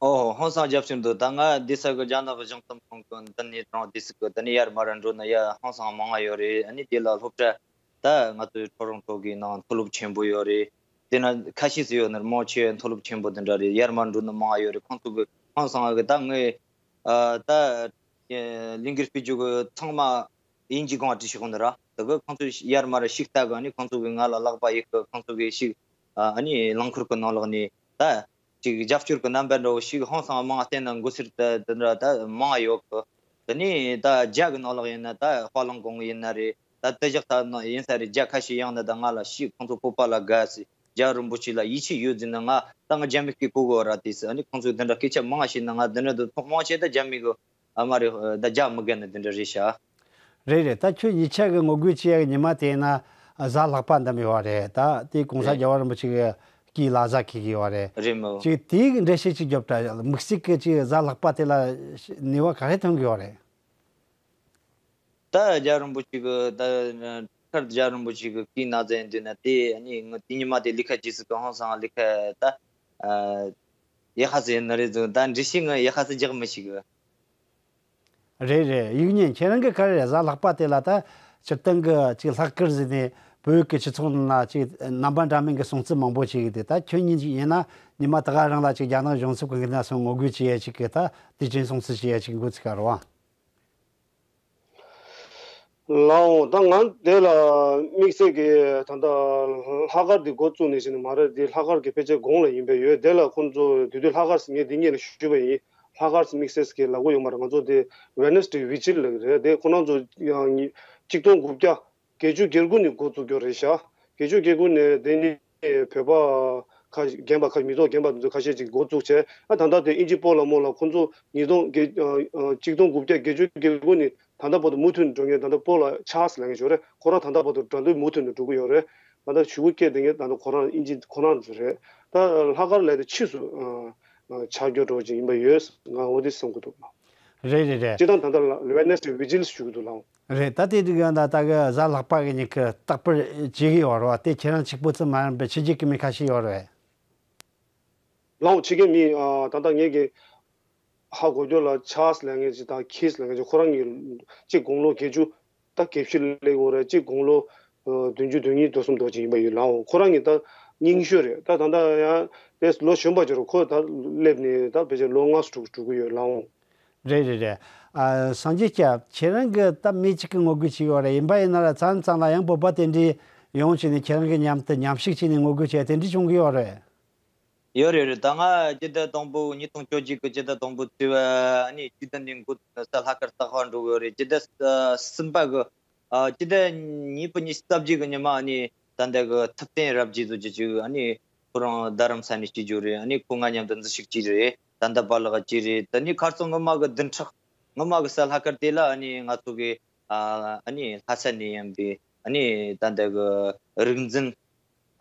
ཨོ། ཧང་སང་རྒྱབ་སྐྱོར་འདུག་ད་ང་འདི་ས་གི་རྒྱ་ནག་གཞུང་ཚབ་ཁང་གི་འདི་ནས་དྲངས་དུས་སུ་གི་ད་ནི་ཡར་མར་འགྲོ་ན་ཡ་ཧང་སང་མང་ང་ཡོད་རེད། ཨ་ནི་དེ་ལ་སློབ་གྲྭ་ད་ང་ཚོའི་ཁྲོ་རོང་ཁྲོ་གི་ནང་མཐོ་སློབ་ཆེན་པོ་ཡོད་རེད། དེ་ན་ཁ་ཤས་སུ་ཡོད་ན་མང་ཆེ་མཐོ་སློབ་ཆེན་པོ་དེ་འདྲ་རེད། ཡར་མར་འགྲོ་ན་མང་ང་ཡོད་རེད། ཁོང་ཚོ་གི་ཧང་སང་གི་ད་ངའི་ཨ་ད་ལས་འགུལ་སྤེལ་རྒྱུ་གི་ཚང་མ་དབྱིན་ཇི་སྒང་བྲིས་ཤིག་གོ་ནི་ར། དེ་གི་ཁོང་ཚོ་ཡར་མར་ཞིག་ལྟ་གི། ཨ་ནི་ཁོང་ཚོ་གི་ང་ལ་ལག་པ་ཡིག་གི། ཁོང་ཚོ་གི་ཞིག་ཨ་ནི་རླངས་འཁོར་གི་ནང་ལོགས་ནས་ད་ཅིག་རྒྱབ་སྐྱོར་གི་རྣམ་པ་འདྲ་བོ་ཞིག་ཧང་སང་མང་བསྟན་ན་འགོ་སེར་ད་དེ་འདྲ་ད་མང་ཡོད་གི། དེ་ནས་ད་རྒྱ་གི་ནང་ལོགས་ཡིན་ན་ད་དཔའ་ལང་གོང་ཡིན་ན་རེད། ད་དེ་བཞག་ད་ནང་ཡིན་ས་རེད། རྒྱ་ཁ་ཤས་ཡང་ན་ད་ང་ལ་ཞིག་ཁོང་ཚོ་བོད་པ་ལ་དགའ་སི། རྒྱལ་བ་རིན་པོ་ཆེ་ལ་ཡིད་ཆེས་ཡོད་ཟེར་ན། ང་ད་ང་རྒྱ་མི་སྐད་གོ་གོ་ར་དེ་སི། ཨ་ནི་ཁོང་ཚོས་དེ་འདྲ་སྐད་ཆ་མང་བཤད་ན་ང་དེ་འདྲ་དུ་ཐོག་མང་ཆེ་ད་རྒྱ་མི་གི་ཨ་མ་རེད། ད་རྒྱ་མི་དགའ་ན་དེ་འདྲ་རེད་ཤག་རེད་རེད། ད་ཁྱོད་གཉིས་ཆ་གི་ངོ་རྒོལ་བྱེད་ཡག་གི་ཉི་མ་དེ་ཡིན་ན་གཟའ་ལྷག་པ་འདེམས་ཡོད་རེད། ད་དེ་གོང་ས་རེད། རྒྱལ་བ་རིན་པོ་ཆེ་གི་སྐུའི་བླ་གཟའ་འཁེལ་གི་ཡོད་རེད། རེད་མོ། ཅིག་དེའི་འགྲེལ་བཤད་ཅིག་རྒྱོབ་དྲ། དམིགས་བསལ་གི་ཅིག་གཟའ་ལྷག་པ་དེ་ལ་ནུས་པ་ག་རེ་ཐོན་གི་ཡོད་རེད། ད་རྒྱལ་བ་རིན་པོ་ཆེ་གི་ད་ཁར་རྒྱལ་བ་རིན་པོ་ཆེ་གི་སྐུའི་ན་ཚ་ཡིན་དུས་ན་དེ་ཨ་ནི་ངི་དེ་ཉི་མ་དེ་ལས་ཀ་བྱེད་སྲིད་གི། ཧང་སང་ལས་ཀ་ད་ཨ་ཡག་ཧ་སི་ཡིན་ནི་རེད་ཟེར། ད་འགྲེལ་བཤད་ངི་ཡག་ཧ་སི་རྒྱག་མི་ཤེས་གི། རེད་རེད། ཡིག་ཉན་ཁྱེད་རང་གི་ག་རེ་རེད། གཟའ་ལྷག་པ་དེ་ལ་ད་སྤྱིར་བཏང་གི་ཅིག་ལྷག་དཀར་ཟེར་ནས་བོད་ཀྱི་སྤྱི་ཚོགས་ནང་ན་ཅིག་རྣམ་པ་འདྲ་མིན་གྱི་སྲུང་བརྩི་མང་པོ་བྱེད་གི་དེ། ད་ཁྱོད་ཉིད་ཡིན་ན་ཉི་མ་ད་ག་རང་ལ་ཅིག་རྒྱ་ནག་གཞུང་ཚབ་ཀྱི་ནང་སོང་ངོ་རྒོལ་བྱེད་ཡ་ཅིག་གི་ད་དུས་ཆེན་སྲུང་བརྩི་བྱེད་ཡ་ཅིག་འགོ་ཚུགས་ག་རེད་བ། ལའོ། ད་ང་དེ་ལ་དམིགས་བསལ་གྱི་ད་ལྟ་ལྷག་དཀར་འདི་འགོ་བཙུགས་ནས་བྱས་ནས་མ་རེད། འདི་ལྷག་དཀར་གྱི་ཕལ་ཆེར་གོང་ལ་ཡིན་པ་ཡོད། དེ་ལ་ཁོང་ཚོ་དེ་དུས་ལྷག་དཀར་ངས་འདི་སྔོན་ལ་ཞུས་པ་ཡིན། ལྷག་དཀར་དམིགས་བསལ་གྱི་ལབ་གི་ཡོད་མ་རེད། ང་ཚོ་དེ་Wednesday Vigil ལབ་ཀྱི་རེད། དེ་ཁོ་རང་ཚོ་ཡང་གཅིག་སྟོང་དགུ་བརྒྱ་བརྒྱད་ཅུ་གྱ་དགུ་ནས་འགོ་བཙུགས་ཀྱི་ཡོད་རེད་ཤག་བརྒྱད་ཅུ་གྱ་དགུ་ནས་དེ་ནི་བོད་པ་ཁ་རྒན་པ་ཁ་མི་ཐོག་རྒན་པ་དེ་ཚོ་ཁ་ཤས་ཅིག་འགོ་བཙུགས་བྱས། ཨ་ད་ལྟ་དེ་དབྱིན་ཇི་སྤོ་ལགས་རྨོ་ལགས་ཁོང་ཚོ་ཉིས་སྟོང་བརྒྱད་ཨ་ཨ་གཅིག་སྟོང་དགུ་བརྒྱ་བརྒྱད་ཅུ་གྱ་དགུ་ནས་ད་ལྟ་བར་དུ་མུ་མཐུད་འགྲོ་མཁན། ད་ལྟ་སྤོ་ལགས་ཆཱལ་ལབ་མཁན་ཞིག་ཡོད་རེད། ཁོ་རང་ད་ལྟ་བར་དུ་འགྲོ་འདུག་མུ་མཐུད་ནས་འགྲོ་གི་ཡོད་རེད། ད་ལྟ་ཞུ་གུ་སྐད་དེ་ངས་ད་ལྟ་ཁོ་རང་དབྱིན་ཇི་ཁོ་རང་ཚོ་རེད། ད་ལྷག་དཀར་ལས་དེ་ཕྱིས་སུ་ཨ་ཨ་ཆགས་རྒྱུ་འདྲ་བོ་ཅིག་ཡིན་པ་ཡོད། ང་འོ་དེ་བསམ་གི་འདུག་རེད་རེད་རེད། སྤྱིར་བཏང་ད་ལྟ་Wednesday Vigil ཞུ་གི་འདུག་ལགས། རེད། ད་དེ་དུས་ཡང་ད་ལྟ་གི་གཟའ་ལྷག་པ་གི་ཉིན་གི་རྟག་པར་བྱེད་གི་ཡོད་རེད་བ། དེ་ཁྱེད་རང་གཅིག་པོ་ཙམ་མ་ཡིན་པའི་ཕྱི་རྒྱལ་གི་མི་ཁ་ཤས་ཡོད་རེད། ལགས། ཕྱི་རྒྱལ་མི་ཨ་ད་ལྟ་ངས་ཀྱི་ཧ་གོ་རྒྱུ་ལ་ཆཱལ་ལབ་མཁན་ཅིག་དང་ཁིས་ལབ་མཁན་ཅིག་ཁོ་རང་གི་གཅིག་དགུང་ལོ་བརྒྱད་ཅུ། ད་དགེ་བཤེས་སླེབས་ཡོད་རེད། གཅིག་དགུང་ལོ་ཨ་བདུན་ཅུ་དོན་གཉིས་དོན་གསུམ་དོན་ཅིག་ཡིན་པ་ཡོད་ལགས། ཁོ་རང་གི་ད་རྙིང་ཤོས་རེད། ད་ད་ལྟ་ཡང་དེ་ལོ་གཞོན་པ་ཅིག་རེད། ཁོ་ད་སླེབས་ནས་ད་ཕལ་ཆེར་ལོ་ལྔ་སུ་དྲུག་འགྲོ་གི་ཡོད་ལགས། རེད་རེད་རེད། ཨ་སངས་རྒྱས་སྐྱབས། ཁྱེད་རང་གི་ད་མི་གཅིག་གིས་ངོ་རྒོལ་བྱས་ཡོད་རེད། ཡིན་པ་ཡིན་ན་ར་མཚམས་མཚམས་ལ་ཡང་བོད་པ་དེ་འདྲས་ཡོང་བྱས་ནས་ཁྱེད་རང་གི་མཉམ་དུ་མཉམ་ཞུགས་བྱས་ནས་ངོ་རྒོལ་བྱས་དེ་འདྲས་བྱུང་གི་ཡོད་རེད། ཡོད་རེད་རེད། ད་ང་སྤྱི་ཟླ་དང་པོ་ཉིས་སྟོང་བཅོ་བརྒྱད་ཀྱི་སྤྱི་ཟླ་དང་པོ་ཚེས་པ་ཨ་ནི་བཅུ་བདུན་ནས་འགོ་ས་ལྷག་དཀར་རྟག་པར་འགྲོ་གི་ཡོད་རེད། སྤྱི་ཟླ་གསུམ་པ་གི་ཨ་སྤྱི་ཟླ་གཉིས་པ་ཉི་ཤུ་རྩ་བརྒྱད་གི་ཉི་མ་ཨ་ནི་ད་ལྟ་གི་ཐུབ་བསྟན་རབ་རྒྱས་ཟེར་རྒྱུ་ཅིག་ཨ་ནི་ཁོ་རང་རྡ་རམ་ས་ནས་སྐྱེས་རྒྱུ་རེད། ཨ་ནི་ཁོ་ང་མཉམ་དུ་འཛུལ་ཞུགས་བྱས་རེད། ད་ལྟ་པཱ་ལགས་བྱས་རེད། ད་ནི་ཁ་སང་སྔོན་མ་གི་བདུན་ཕྲག་སྔོན་མ་གི་གཟའ་ལྷག་དཀར་དེ་ལ་ཨ་ནི་ང་ཚོ་གི་ཨ་ཨ་ནི་ལྷ་ས་ནས་ཡིན་པའི་ཨ་ནི་ད་ལྟ་གི་རིག་འཛིན།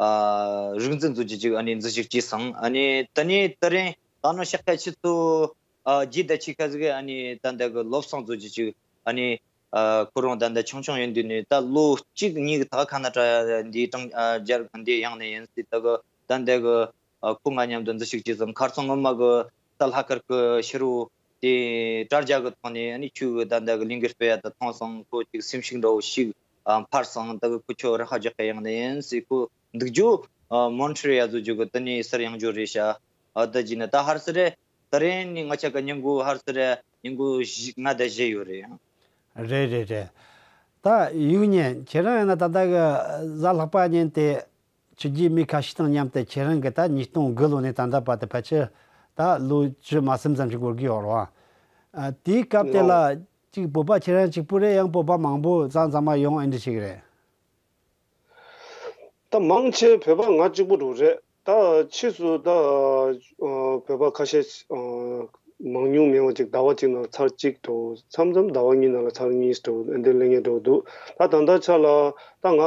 ཨ་རིག་འཛིན་ཟེར་རྒྱུ་ཅིག་ཨ་ནི་འཛུལ་ཞུགས་བྱས་སོང་། ཨ་ནི་དེ་ནས་དེ་རིང་ད་ནངས་ཤག་ཁ་ཆུ་ཚོད་ཨ་བརྒྱད་དང་ཕྱེད་ཀ་ཟིག་གི་ཨ་ནི་ད་ལྟ་གི་བློ་བཟང་ཟེར་རྒྱུ་ཅིག་ཨ་ནི་ཨ་ཁོ་རང་ད་ལྟ་ཆུང་ཆུང་ཡིན་དུས་ནས་ད་ལོ་གཅིག་གཉིས་གི་ད་ཁ་ན་ཏྲ་འདི་གྲངས་ཨ་རྒྱལ་འདི་ཡང་ནས་ཡིན་སྲིད། ད་གི་ད་ལྟ་གི་ཨ་ཁོ་ང་མཉམ་དུ་འཛུལ་ཞུགས་བྱས་སོང་། ཁ་སང་སྔོན་མ་གི་ད་ལྷག་དཀར་གི་ཕྱི་རུ་དེ་དྲ་རྒྱ་གི་ཐོག་ནས་ཨ་ནི་ཁྱོད་གི་ད་ལྟ་གི་ལས་འགུལ་སྤེལ་ཡ་ད་མཐོང་སོང་། ཁོ་ཅིག་སེམས་ཤུགས་འདྲ་བོ་ཞིག་ཨ་འཕར་སོང་། ད་གི་ཁོ་ཁྱོད་ར་ཧ་རྒྱག་གི་ཡང་ནས་ཡིན་སྲིད། ཁོ་འདུག་རྒྱུ་ཨ་མོན་ཊི་རི་ཡལ་ཟེར་རྒྱུ་གི་དེ་ནས་སར་ཡོང་རྒྱུ་རེད་ཤག་ཧ་ད་ཇི་ན་ད་ཧར་སི་རེ་ད་རེ་ནི་ང་ཆ་ག་ཉིན་གུ་ཧར་སི་རེ་ཉིན་གུ་ལྔ་དང་བཞི་ཡོད་རེད། རེད་རེད་རེད། ད་ཡུག་ཉེ་ཁྱེད་རང་ཡིན་ན་ད་ལྟ་གི་གཟའ་ལྷག་པ་ཉིན་དེ་ཆུ་རྒྱུས་མི་ཁ་ཤས་དང་མཉམ་དུ་ཁྱེད་རང་གི་ད་ཉིས་སྟོང་དགུ་ལོ་ནས་ད་ལྟ་བར་དུ་ཕལ་ཆེར་ད་ལོ་བཅུ་མ་ཟིན་ཙམ་ཞིག་འགོར་གི་ཡོད་རེད་བ། ཨ། དེའི་སྐབས་དེ་ལ་གཅིག་བོད་པ་ཁྱེད་རང་གཅིག་པུ་རེད། ཡང་བོད་པ་མང་པོ་གཙང་གཙང་མ་ཡོང་ཨེ་འདྲ་ཞིག་རེད། ད་མང་ཆེ་བོད་པ་ང་གཅིག་པུ་འགྲོ་རེད། ད་ཕྱིས་སུ་ད་ཨ་བོད་པ་ཁ་ཤས་ཨ་མང་ཉུང་མེད་པ་ཅིག་ཟླ་བ་གཅིག་ནང་ཚར་གཅིག་འགྲོ། མཚམས་མཚམས་ཟླ་བ་གཉིས་ནང་ལ་ཚར་གཉིས་འགྲོ། ཨེ་འདྲ་ལས་ངན་འགྲོ་འདུག་ད་ད་ལྟ་ཆ་ལ་ད་ང་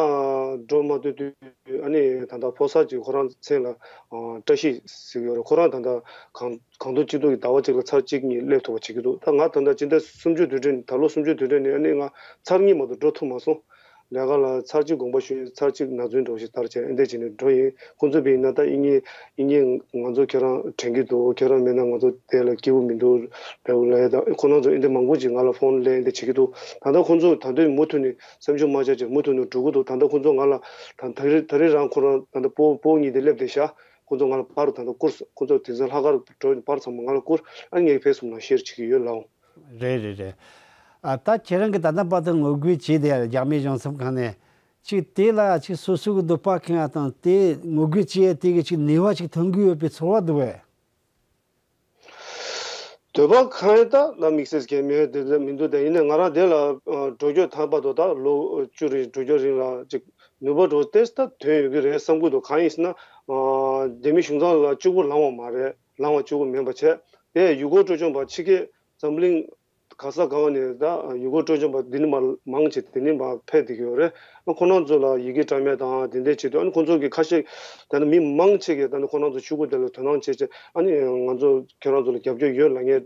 འགྲོ་མ་ཐུབ་དུས་ཨ་ནི་ད་ལྟ་ཕོ་གསར་གཅིག་ཁོ་རང་མཚན་ལ་ཨ་བཀྲ་ཤིས་ཟེར་གྱི་ཡོད་རེད། ཁོ་རང་ད་ལྟ་གང་གང་ཐུབ་ཅི་ཐུབ་ཀྱིས་ཟླ་བ་གཅིག་ལ་ཚར་གཅིག་གཉིས་སླེབས་ཐུབ་པ་བྱེད་ཀྱི་འདུག་ད་ང་ད་ལྟ་སྤྱི་ཟླ་སུམ་ཅུ་དུས་དྲན། ད་ལོ་སུམ་ཅུ་དུས་དྲན་ནས་ཨ་ནི་ང་ཚར་གཉིས་མ་གཏོགས་འགྲོ་ཐུབ་མ་སོང་། ལས་ཀ་ལ་ཚར་གཅིག་དགོངས་པ་ཞུས། ཚར་གཅིག་ན་ཚོད་འགྲོ་ཞིག་ལྟར་བྱས་ཨེ་འདྲ་བྱས་ནས་འགྲོ་ཡིན། ཁོང་ཚོ་བས་ན་ད་ཨི་ཉིན་ཨི་ཉིན་ང་ཚོ་ཁྱེད་རང་དྲན་གྱི་འདུག་ཁྱེད་རང་མེད་ན་ང་ཚོ་དེ་ལ་སྐྱིད་པོ་མི་འདུག་ལབ་ལབ་ཡ་དང་། ཁོ་རང་ཚོ་ཨེ་འདྲ་མང་པོ་ཅིག་ང་ལ་ཕོན་སླེབས་ཨེ་འདྲ་བྱེད་ཀྱི་འདུག་ད་ལྟ་ཁོང་ཚོ་ད་དུང་མུ་མཐུད་ནས་སེམས་ཤུགས་མ་ཆག་ཅིག་མུ་མཐུད་ནས་འགྲོ་གི་འདུག་ད་ལྟ་ཁོང་ཚོ་ང་ལ་ད་ད་རེས་ད་རེས་རང་ཁོ་རང་ད་ལྟ་སྤོ་སྤོ་གཉིས་དེ་སླེབས་བསྡད་ཤག་ཁོ་ཚོ་ང་ལ་པར་ད་ལྟ་བསྐུར་སོང་། ཁོ་ཚོ་དེང་སང་ལྷག་དཀར་འགྲོ་པར་ཚང་མ་ང་ལ་བསྐུར། ཨ་ངས་ཕེ་སི་བུག་ནང་ཤེར་བྱེད་ཀྱི་ཡོད་ལགས། རེད་རེད་རེད། ཨ་ད་ཁྱེད་རང་གིས་ད་ལྟ་བར་དུ་ངོ་རྒོལ་བྱས་བསྡད་ཡ་རྒྱ་མི་གཞུང་ཚབ་ཁང་ནས་ཅིག་དེ་ལ་ཅིག་སོ་སོ་གི་འདོད་པ་ཁེངས་ཡ་དང་དེ་ངོ་རྒོལ་བྱས་ཡ་དེ་གི་ཅིག་ནུས་པ་ཅིག་ཐོན་གི་ཡོད་པའི་ཚོར་བ་འདུག་བས། འདོད་པ་ཁེངས་ཡ་ད་ན་དམིགས་བསལ་གང་མེད་དེ་འདྲ་མི་འདུག་དེ་ཡིན་ནའི་ང་རང་དེ་ལ་ཨ་འགྲོ་སྐྱོད་ད་བར་དུ་ད་ལོ་བཅུ་རེ་འགྲོ་སྐྱོད་རིང་ལ་ཅིག་ནུས་པ་འགྲོ་ཏེ་ད་ཐོན་ཡོད་ཀྱི་རེད་བསམ་གྱི་འདུག་གང་ཡིན་ཟེར་ན་ཨ་རྒྱ་མི་གཞུང་ཚབ་ལ་གཅིག་པུ་ལངས་པ་མ་རེད། ལངས་པ་གཅིག་པུ་མིན་པ་བྱས་དེ་ཡུལ་སྐོར་སྤྲོ་འཆམ་པ་ཕྱི་རྒྱལ་འཛམ་གླིང་ག་ས་ག་བ་ནས་ད་ཡུལ་སྐོར་སྤྲོ་འཆམ་པ་འདི་ནས་མར་མང་ཆེ་དེ་ནས་མར་ཕེབས་བསྡད་ཀྱི་ཡོད་རེད། ཁོ་རང་ཚོ་ལ་ཡི་གེ་འདྲ་མིན་དང་དེ་འདྲ་བྱེད་དུས་ཨ་ནི་ཁོ་ཚོ་གི་ཁ་ཤས་ད་ནི་མི་མང་ཆེ་གིས་ད་ནི་ཁོ་རང་ཚོ་ཕྱུག་པོ་དེ་ལ་དོ་སྣང་བྱེད་ཆེད་ཨ་ནི་ང་ཚོ་ཁྱེད་རང་ཚོ་ལ་རྒྱབ་སྐྱོར་ཡོད་ལབ་མཁན་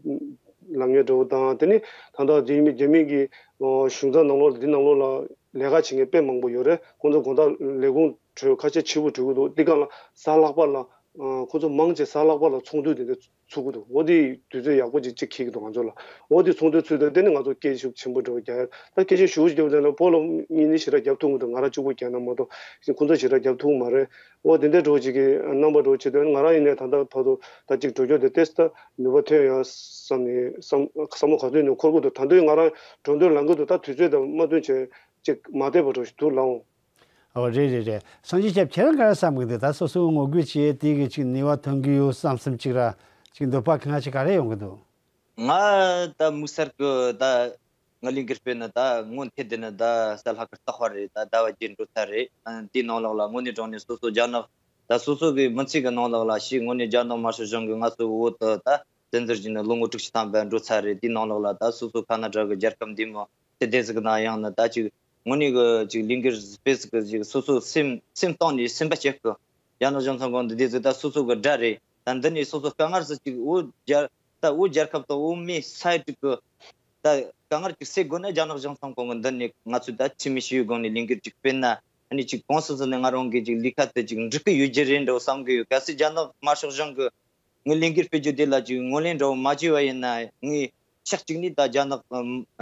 ལབ་མཁན་འདྲ་བོ་དང་། དེ་ནི་ད་ལྟ་རྒྱ་མི་རྒྱ་མི་གི་གཞུང་ཚབ་ནང་ལོགས་འདི་ནང་ལོགས་ལ་ལས་ཀ་བྱེད་མཁན་དཔེ་མང་པོ་ཡོད་རེད། ཁོ་ཚོ་དགོང་དག་ལས་ཁུངས་གྲོལ་ཁ་ཤས་ཕྱི་པོ་འགྲོ་གི་འདུག་འདི་ག་ལ་གཟའ་ལྷག་པ་ལ་ཁོ་ཚོ་མང་ཆེ་གཟའ་ལྷག་པ་ལ་ཚོགས་འདུ་དེ་འདྲ་ཚུགས་ཀྱི་འདུག་འོ་དེ་དུས་ཚོད་ཡག་པོ་ཅིག་ཅིག་འཁེལ་གྱི་འདུག་ང་ཚོ་ལ། འོ་དེ་ཚོགས་འདུ་ཚུགས་དུས་དེ་ནི་ང་ཚོ་སྐད་ཤུགས་ཆེན་པོ་འགྲོ་རྒྱག་ཡ། ད་སྐད་ཤུགས་ཞུ་རྒྱབ་དེ་ན་བོད་ལ་ངེད་གཉིས་ཞེ་དྲག་རྒྱབ་ཐུབ་མི་འདུག་ང་རང་གཅིག་པུ་རྒྱག་ན་མ་གཏོགས་ཁོང་ཚོ་ཞེ་དྲག་རྒྱབ་ཐུབ་མ་རེད། འོ་དེ་འདྲ་འགྲོ་ཅིག་གི་རྣམ་པ་འགྲོ་བྱེད་དུས་ང་རང་ཡིན་ནའི་ད་ལྟ་བར་དུ་ད་ཅིག་འགྲོ་རྒྱུ་དེ་ཏེས་ད་ནུས་པ་ཐོན་ཡ་བསམ་ནས་བསམ་བསམ་བློ་ག་དུས་ནས་འཁོར་གི་འདུག་ད་དུང་ང་རང་འགྲོ་འདོད་ལངས་གི་འདུག་ད་དུས་ཚོད་དང་མ་བསྟུན་བྱས་ཅིག་མ་བསྡད་པ་འགྲོ་ཞིག་འདུག་ལའོ། ཨོ་རེད་རེད་རེད། སངས་རྒྱས་སྐྱབས་ཁྱེད་རང་ག་རེ་བསམ་གི་འདུག་ད་སོ་སོའི་ངོ་རྒོལ་བྱེད་ཡས་དེ་གི་ཅིག་ནུས་པ་ཐོན་གི་ཡོད་བསམ་བསམ་ཅིག་ར་ཅིག་འདོད་པ་ཁེངས་ཅིག་ག་རེ་ཡོང་གི་འདུག་ང་ད་དམིགས་བསལ་གི་ད་ང་ལས་འགུལ་སྤེལ་ནི་ད་སྔོན་ཐེངས་དེ་ནི་ད་གཟའ་ལྷག་དཀར་རྟག་པ་རེད། ད་ཟླ་བ་བརྒྱད་འགྲོ་ཚར་རེད། ཨ་དེའི་ནང་ལོགས་ལ་དངོས་གནས་དྲང་གནས་སོ་སོ་རྒྱ་ནག་ད་སོ་སོ་གི་མི་ཚེ་གི་ནང་ལོགས་ལ་ཞིག་དངོས་གནས་རྒྱ་ནག་དམར་ཤོག་གཞུང་གི་ང་ཚོ་བོད་དུ་ད་བཙན་འཛུལ་བྱས་ནས་ལོ་ངོ་དྲུག་ཅུ་ཐམ་པ་འགྲོ་ཚར་རེད། དེའི་ནང་ལོགས་ལ་ད་སོ་སོ་ཁ་ན་ཌ་གི་རྒྱལ་ཁབ་འདི་མོ་དེ་དེ་ཟིག་ན་ཡང་ནི་ད་ཅིག་དངོས་གནས་གི་ཅིག་ལས་འགུལ་སྤེལ་ཟིག་གི་ཅིག་སོ་སོ་སེམས་སེམས་གཏིང་ནས་སེམས་པ་སྐྱིད་གི། རྒྱ་ནག་གཞུང་ཚབ་ཁང་འདི་དེ་ཟིག་ད་སོ་སོ་གི་དགྲ་རེད། ད་འདི་ནས་སོ་སོ་དཀའ་ངལ་ཟིག་ཅིག་བོད་རྒྱལ་ད་བོད་རྒྱལ་ཁབ་དང་བོད་མི་ས་ཡ་དྲུག་གི་ད་དཀའ་ངལ་ཅིག་སེལ་དགོས་ན་རྒྱ་ནག་གཞུང་ཚབ་ཁང་གི་མདུན་ནས་ང་ཚོས་ད་འཐུས་མི་ཞུ་བའི་སྒང་ནས་ལས་འགུལ་ཅིག་སྤེལ་ན་ཨ་ནི་ཅིག་གོང་སུ་ཟིན་ནས་ང་རང་གི་ཅིག་ལས་ཀ་དེ་ཅིག་འགྲིག་གི་ཡོད་རྒྱུ་རེད་འགྲོ་བསམ་གི་ཡོད། གལ་སྲིད་རྒྱ་ནག་དམར་ཤོག་གཞུང་གི་ངའི་ལས་འགུལ་སྤེལ་རྒྱུ་དེ་ལ་ཅིག་ངོས་ལེན་འདྲ་བོ་མ་བྱས་པ་ཡིན་ན་ངས་ཕྱོགས་གཅིག་ནས་ད་རྒྱ་ནག་གི་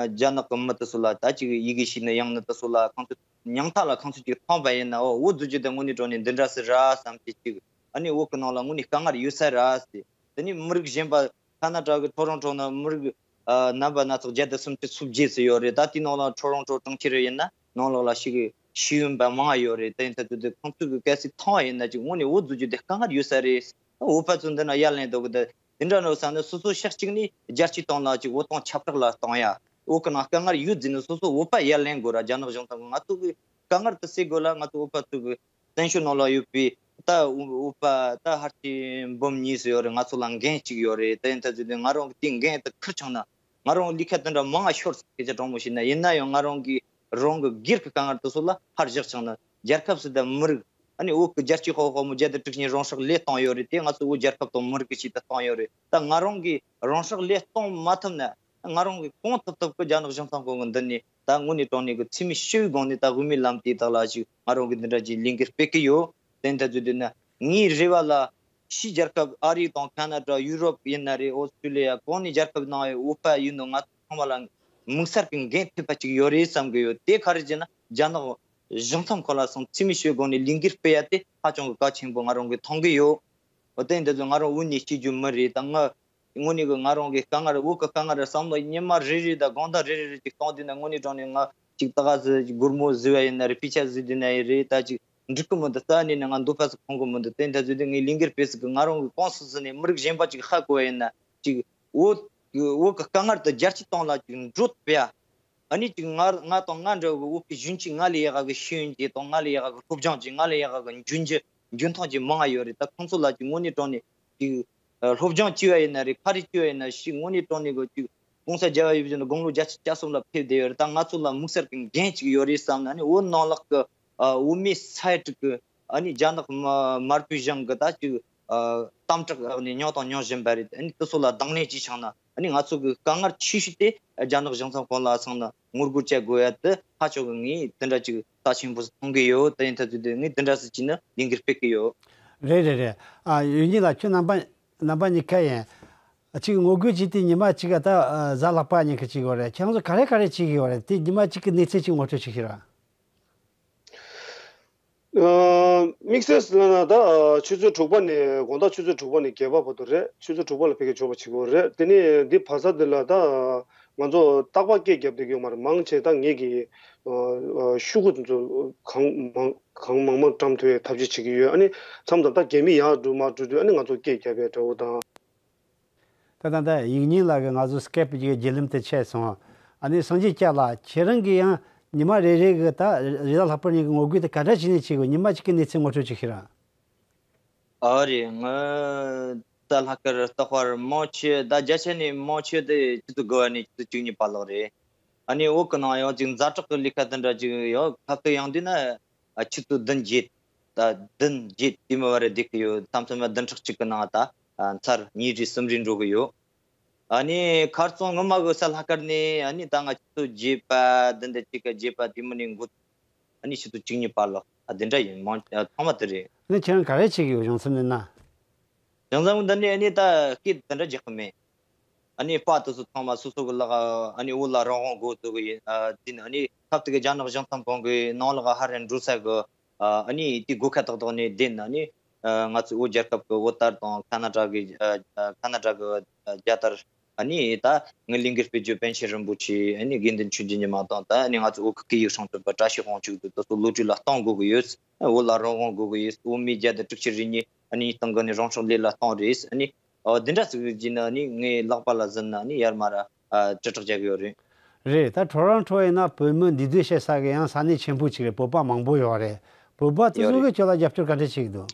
རྒྱ་ནག་གི་མི་དེ་ཚོ་ལ་ད་ཅིག་ཡི་གེ་ཤེས་ནི་ཡང་ནི་དེ་ཚོ་ལ་ཁོང་ཚོ་ཉང་ཐག་ལ་ཁོང་ཚོ་ཅིག་ཐོན་པ་ཡིན་ན་འོ་བོད་བཟོ་རྒྱུ་དེ་དངོས་གནས་དྲང་གནས་འདི་འདྲ་ཟིག་རེད་བསམ་གི་ཅིག་ཨ་ནི་བོད་གི་ནང་ལ་དངོས་གནས་དཀའ་ངལ་ཡོད་ས་རེད་ཟེར། དེ་ནས་མི་རིགས་གཞན་པ་ཁ་ན་ཌ་གི་ཊོ་རོན་ཊོ་ན་མི་རིགས་ཨ་རྣམ་པ་སྣ་ཚོགས་བརྒྱ་དང་སུམ་ཅུ་སོ་བརྒྱད་ཙམ་ཡོད་རེད། ད་དེའི་ནང་ལ་ཊོ་རོན་ཊོ་གྲོང་ཁྱེར་ཡིན་ན་ནང་ལོགས་ལ་ཞིག་ཤེས་ཡོན་པ་མང་ཡོད་རེད། དེ་ཡིན་ད་དུས་དེ་ཁོང་ཚོ་གི་གལ་སྲིད་མཐོང་བ་ཡིན་ན་ཅིག་དངོས་གནས་བོད་བཟོ་རྒྱུ་དེ་དཀའ་ངལ་ཡོད་ས་རེད། བོད་པ་ཚོ་འདི་ན་ཡར་ལེན་འདུག་གི་དེ་འདྲ་ནོ་ས་ནི་སོ་སོ་ཕྱོགས་གཅིག་ནས་རྒྱལ་སྤྱིའི་སྟེང་ལ་ཅིག་བོད་དོན་ཁྱབ་བསྒྲགས་ལ་གཏོང་ཡ། བོད་གི་ནང་དཀའ་ངལ་ཡོད་ཟེར་ནས་སོ་སོ་བོད་པ་ཡར་ལེན་དགོས་ར། རྒྱ་ནག་གཞུང་ཚབ་ང་ཚོ་གི་དཀའ་ངལ་དེ་སེལ་དགོས་ལ་ང་ཚོ་བོད་པ་ཚོ་གི་བཙན་བྱོལ་ནང་ལ་ཡོད་པའི་ད་འུ་འུ་པ་ད་ཧར་ཅི་འབུམ་གཉིས་སུ་ཡོད་རེད། ང་ཚོ་ལ་འགན་གཅིག་ཡོད་རེད། དེ་ཡིན་ད་ཚོད་དེ་ང་རང་གི་དེ་འགན་དེ་འཁུར་བྱུང་ན་ང་རང་ལས་ཀ་དེ་འདྲ་མང་ང་ཤོར་སོང་། སྐད་ཆ་དྲང་མོ་བཤད་ན། ཡིན་ན་ཡང་ང་རང་གི་རང་གི་སྒེར་གྱི་དཀའ་ངལ་དེ་ཚོ་ལ་ཕར་བཞག་བྱུང་ན་རྒྱལ་ཁབ་སུ་དང་མི་རིགས་ཨ་ནི་བོད་ཀྱི་རྒྱལ་གཅེས་དཔའ་བོ་དཔའ་མོ་བརྒྱ་དང་དྲུག་ཅུ་རང་སྲོག་བློས་བཏང་ཡོད་རེད། དེ་ང་ཚོ་བོད་རྒྱལ་ཁབ་དང་མི་རིགས་ཀྱི་ཆེད་དུ་བཏང་ཡོད་རེད། ད་ང་རང་གི་རང་སྲོག་བློས་གཏོང་མ་ཐུབ་ན། ང་རང་གིས་གང་ཐུབ་ཐུབ་ཀྱིས་རྒྱ་ནག་གཞུང་ཚབ་ཁང་གི་མདུན་ནས་ད་དངོས་གནས་དྲང་གནས་ཀྱི་འཐུས་མི་ཞུ་བའི་སྒང་ནས་ད་དབུ་མའི་ལམ་དེ་དག་ལ་ཞིག་ང་རང་གིས་འདི་འདྲ་ཅིག་ལས་འགུལ་སྤེལ་གི་ཡོད། དེ་འདྲ་ཚོ་དེ་ནི་ངའི་རེ་བ་ལ་ཕྱིའི་རྒྱལ་ཁབ་ཨ་རི་དང་ཁ་ན་ཌ། ཡུ་རོབ་ཡིན་ན་རེད། ཨོ་སི་ཀྲི་ལི་ཡ། གང་ནས་རྒྱལ་ཁབ་ནང་ཡོད་བོད་པ་ཡིན་ནོ་ང་ཚོ་ཚང་མ་ལ་དམིགས་བསལ་གྱི་འགན་ཐེབས་པ་ཅིག་ཡོད་རེད་བསམ་གི་ཡོད། དེ་ག་རེ་བྱས་ན་རྒྱ་ནག་གཞུང་ཚབ་ཁང་ལ་སོང་འཐུས་མི་ཞུ་བའི་སྒང་ནས་ལས་འགུལ་སྤེལ་ཡ་དེ་ཧ་ཅང་གི་གལ་ཆེན་པོ་ང་རང་གིས་མཐོང་གི་ཡོད། འོ་དེ་འདི་ཚོ་ང་རང་འུ་ནས་སྐྱེ་རྒྱུ་མི་རེད། ད་ང་དངོས་གནས་གི་ང་རང་གི་དཀའ་ངལ་འུ་གི་དཀའ་ངལ་ར་བསམ་བློ་ཉི་མ་རེ་རེ་དང་དགོང་དག་རེ་རེ་རེ་ཅིག་གཏོང་དུས་ན་དངོས་གནས་དྲང་གནས་ང་ཅིག་ད་ག་ཟི་སྒོར་མོ་བཟི་བ་ཡིན་ན་རེད། སྤུས་ཆ་བཟི་དུས་ན་ཡིན་རེད། ད་ཅིག་འགྲིག་གི་མི་འདུག་རྩ་ནས་ནི་ང་འདོད་པ་ཟིག་ཕོངས་གི་མི་འདུག་དེ་འདྲ་བཟོས་དུས་ངས་ལས་འགུལ་སྤེལ་ཟིག་གི་ང་རང་གི་ཀུང་སི་ཟི་ནས་མི་རིགས་གཞན་པ་ཅིག་ཧ་གོ་བ་ཡིན་ན་ཅིག་འུ་འུ་གི་དཀའ་ངལ་དུ་རྒྱ་ཆེ་གཏོང་ལ་ཅིག་འགྲོ་ཐུབ་ཡ། ཨ་ནི་ཅིག་ང་ང་དང་ང་འདྲ་བའི་བོད་པའི་གཞོན་སྐྱེས་ང་ལས་ཡག་གི་ཤེས་ཡོན་ཅིག་དང་ང་ལས་ཡག་གི་སློབ་སྦྱོང་ཅིག་ང་ལས་ཡག་གི་འཇོན་རྒྱུ་འཇོན་ཐང་ཅིག་མང་ང་ཡོད་རེད། ད་ཁོང་ཚོ་ལ་ཅིག་དངོས་གནས་དྲང་གནས་ཅིག་ཨ་སློབ་སྦྱོང་བྱས་པ་ཡིན་ན་རེད། ག་རེ་བྱས་པ་ཡིན་ན་ཤི་དངོས་གནས་དྲང་གནས་གི་ཅིག་༸གོང་ས་རྒྱལ་བ་ཡིད་བཞིན་དགུང་ལོ་བརྒྱད་ཅུ་གྱ་གསུམ་ལ་ཕེབས་བསྡད་ཡོད་རེད། ད་ང་ཚོ་ལ་དམིགས་བསལ་གྱི་འགན་ཅིག་ཡོད་རེད་བསམ་ན་ཨ་ནི་བོད་ནང་ལོགས་ཀྱི་ཨ་བོད་མི་ས་ཡ་དྲུག་གི་ཨ་ནི་རྒྱ་ནག་དམར་པོའི་གཞུང་གི་ད་ཅིག་ཨ་དམ་དྲག་ཨ་ནི་མྱོང་དང་མྱོང་བཞིན་པ་རེད། ཨ་ནི་དེ་ཚོ་ལ་དང་ལེན་བྱས་ཆོག་ན་ཨ་ནི་ང་ཚོ་གི་དཀའ་ངལ་ཆེ་ཤོས་དེ་རྒྱ་ནག་གཞུང་ཚབ་ཁང་ལ་སོང་ན་ངོ་རྒོལ་བྱེད་དགོས་ཡ་དེ་ཧ་ཅང་གི་ངས་དེ་འདྲ་ཅིག་རྩ་ཆེན་པོ་མཐོང་གི་ཡོད། དེ་ཡིན་ཐ་དུས་དེ་ངས་དེ་འདྲ་ཟིག་བྱས་ན་ལས་འགུལ་སྤེལ་གི་ཡོད། རེད་རེད་རེད། ཨ་ཡུལ་གཉིས་ལ་ཁྱོད་རྣམ་པ་རྣམ་པ་གཉིས་ཀ་ཡིན། ཅིག་ངོ་རྒོལ་བྱས་ཏེ་ཉི་མ་གཅིག་ག་ད་ཨ་གཟའ་ལྷག་པ་ཉིན་གི་བྱེད་གི་ཡོད་རེད། ཁྱེད་རང་ཚོ་ག་རེ་ག་རེ་བྱེད་གི་ཡོད་རེད། དེ་ཉི་མ་གཅིག་གི་གནས་ཚུལ་ཅིག་ངོ་སྤྲོད་ཅིག་ཞུ་ར། ཨ་དམིགས་བསལ་ཟེར་ན་ད་ཆུ་ཚོད་དྲུག་པ་ནས་དགོང་དག་ཆུ་ཚོད་དྲུག་པ་ནས་བརྒྱད་པ་བར་དུ་རེད། ཆུ་ཚོད་དྲུག་པ་ལ་ཕ་གིར་འབྱོར་བ་བྱེད་དགོས་རེད། དེ་ནས་འདི་བར་མཚམས་འདི་ལ་ད་ང་ཚོ་རྟག་པར་སྐད་རྒྱབ་བསྡད་ཀྱི་ཡོད་མ་རེད། མང་ཆེ་ད་ངེད་ཀྱི་ཨ་ཤོག་གུ་ཚོ་གང་མང་གང་མང་མང་བཀྲམ་ཐུབ་པའི་ཐབས་ཤེས་བྱེད་ཀྱི་ཡོད། ཨ་ནི་མཚམས་དང་ད་རྒྱ་མི་ཡར་འགྲོ་མར་འགྲོ་དུས་ཨ་ནི་ང་ཚོ་སྐད་རྒྱབ་པའི་འདྲ་བོ་དང་། ད་ད་ད་ཡིག་རྙིང་ལགས་ཀྱིས་ང་ཚོ་སི་ཀེབ་ཀྱི་བརྒྱུད་ལམ་དུ་ཕྱེ་སོང་། ཨ་ནི་སངས་རྒྱས་སྐྱབས་ལགས་ཁྱེད་རང་གིས་ཡང་ཉི་མ་རེ་རེ་གི་ད་རེས་གཟའ་ལྷག་པ་ཉིན་གྱི་ངོ་རྒོལ་དེ་ག་འདྲ་བྱས་ནས་བྱེད་དགོས། ཉི་མ་གཅིག་གི་གནས་ཚུལ་ངོ་སྤྲོད་ཅིག་ཤིག་ར། ཨ་རེད། ང་ད་ལྷག་དཀར་རྟག་པར་མང་ཆེ་ད་བརྒྱ་ཆ་ནས་མང་ཆེ་དེ་ཆུ་ཚོད་དགུ་པ་ནས་ཆུ་ཚོད་བཅུ་གཉིས་བར་ལོག་རེད། ཨ་ནི་བོད་གི་ནང་ཡང་ཅིག་ཛ་དྲག་གི་ལས་ཀ་དེ་འདྲ་ཅིག་ཡོད། ཁ་གཏད་ཡང་དུས་ན་ཨ་ཆུ་ཚོད་བདུན་བརྒྱད་ད་བདུན་བརྒྱད་དེ་མི་བར་རེ་བསྡད་ཀྱི་ཡོད། མཚམས་མཚམས་ལ་བདུན་ཕྲག་གཅིག་གི་ནང་ད་ཨ་མཚར་གཉིས་རེ་གསུམ་རེ་འགྲོ་གི་ཡོད། ཨ་ནི་ཁ་རྩང་སྔོན་མ་གི་གཟའ་ལྷག་དཀར་ནས་ཨ་ནི་ད་ང་ཆུ་ཚོད་བརྒྱད་པ་བདུན་དང་གཅིག་ག་བརྒྱད་པ་དེ་མི་ནས་འགོ་ཨ་ནི་ཆུ་ཚོད་བཅུ་གཉིས་བར་ལ་ཨ་དེ་འདྲ་ཡིན། མང་ཨ་ཚང་མ་དེ་རེད། ཨ་ནི་ཁྱེད་རང་ག་རེ་བྱེད་ཀྱི་ཡོད་གཞུང་ཚབ་ནས་ན། གཞུང་ཚབ་འདི་ནས་ཨ་ནི་ད་སྐད་དེ་འདྲ་རྒྱག་གི་མེད། ཨ་ནི་པར་དེ་ཚོ་ཚང་མ་སོ་སོ་གི་ལག་ཨ་ནི་བོད་ལ་རང་དབང་དགོས་ཚུལ་གི་ཡིན། ཨ་དེ་ནི་ཨ་ནི་སྐབས་དེ་གི་རྒྱ་ནག་གཞུང་ཚབ་ཁང་གི་ནང་ལོགས་ཧ་རན་འགྲོ་ས་གི་ཨ་ནི་དེ་སྒོ་ཁ་ཏག་ཏག་ནས་བསྡད་ན་ནི་ང་ཚོ་བོད་རྒྱལ་ཁབ་ཀྱི་བོད་དར་དང་ཁ་ན་ཌ་གི་ཨ་ཁ་ན་ཌ་གི་རྒྱལ་དར། ཨ་ནི་ད་ངའི་ལས་འགུལ་སྤེལ་རྒྱུ་པཎ་ཆེན་རིན་པོ་ཆེ། ཨ་ནི་དགེ་འདུན་ཆོས་ཀྱི་ཉི་མ་དང་ད་ཨ་ནི་ང་ཚོ་བོད་ཀྱི་སྐད་ཡིག་སྲུང་སྐྱོབ་པ་བཀྲ་ཤིས་དབང་ཕྱུག་དེ་ཚོ་བློ་གྲོས་ལ་གཏོང་དགོས་ཀྱི་ཡོད། བོད་ལ་རང་དབང་དགོས་ཀྱི་ཡོད། བོད་མིའི་རྒྱལ་དར་དྲུག་ཅུ་རེ་གཉིས་ཨ་ནི་སྟེང་གི་ནི་རང་སྲོག་བློས་ལ་གཏོང་རེད། ཨ་ནི་ཨོ་འདི་འདྲ་ཟིག་བྱས་ན་ནི་ངའི་ལག་པ་ལ་ཟིན་ན་ནི་ཡར་མར་ཨ་དྲིལ་བསྒྲགས་རྒྱག་གི་ཡོད་རེད། རེད། ད་ཊོ་རོན་ཊོ་ཡིན་ན་བོད་མི་འདུས་སྡོད་བྱེད་ས་གི་ཡང་ས་གནས་ཆེན་པོ་ཅིག་རེད། བོད་པ་མང་པོ་ཡོད་རེད། བོད་པ་དེ་ཡོད་ཚོ་རེད། གི་ཁྱོད་ལ་རྒྱབ་སྐྱོར་ག་འདྲ་བྱེད་ཀྱི་འདུག་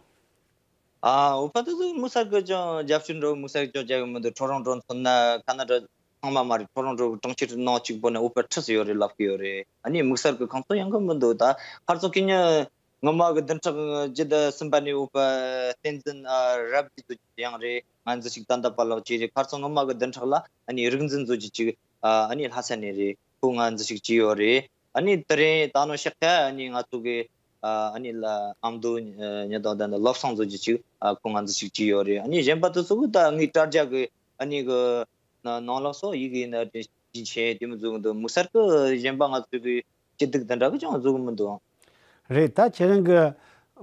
ཨ་བོད་པ་དེ་ཚོ་དམིགས་བསལ་གི་ཅང་རྒྱབ་སྐྱོར་འགྲོ་དམིགས་བསལ་ཅང་རྒྱག་གི་མི་འདུག་ཊོ་རོན་ཊོ་མཚོན་ན་ཁ་ན་ཌ་ཚང་མ་མ་རེད། ཊོ་རོན་ཊོ་གྲོང་ཁྱེར་ནང་གཅིག་པོ་ནས་བོད་པ་ཁྲི་ཟིག་ཡོད་རེད་ལབ་གི་ཡོད་རེད། ཨ་ནི་དམིགས་བསལ་གི་ཁོང་ཚོ་ཡོང་གི་མི་འདུག་ད་ཁ་རྩང་ཁེ་ཉིན་སྔོན་མ་གི་བདུན་ཕྲག་བརྒྱད་དང་གསུམ་པ་ནས་བོད་པ་བསྟན་འཛིན་ཨ་རབ་རྒྱས་ཚོ་ཅིག་ཡང་རེད། ང་འཛུལ་ཞུགས་ད་ལྟ་བར་ལོག་བྱས་རེད། ཁ་རྩང་སྔོན་མ་གི་བདུན་ཕྲག་ལ་ཨ་ནི་རིག་འཛིན་ཚོ་ཅིག་ཅིག་ཨ་ཨ་ནི་ལྷ་ས་ནས་རེད། ཁོ་ང་འཛུལ་ཞུགས་བྱས་ཡོད་རེད། ཨ་ནི་དེ་རིང་ད་ནང་ཤག་ཁ་ཨ་ནི་ང་ཚོ་གི་ཨ་ཨ་ནི་ལ་ཨ་མདོ་ཉི་ཟླ་ཟླ་ནི་བློ་བཟང་ཚོ་ཅིག་ཅིག་ཨ་ཁོ་ང་འཛུལ་ཞུགས་བྱས་ཡོད་རེད། ཨ་ནི་གཞན་པ་དེ་ཚོ་གི་ད་ངའི་དྲ་རྒྱ་གི་ཨ་ནི་གི་ན་ནང་ལོགས་སོགས་ཡི་གེ་ཡིན་ན་དེ་ཅི་བྱས་དེ་མི་བཟོ་གི་འདུག་དམིགས་བསལ་གི་གཞན་པ་ང་ཚོ་གི་སྐྱིད་སྡུག་དེ་འདྲ་གི་ཅང་བཟོ་གི་མི་འདུག་རེད། ད་ཁྱེད་རང་གི་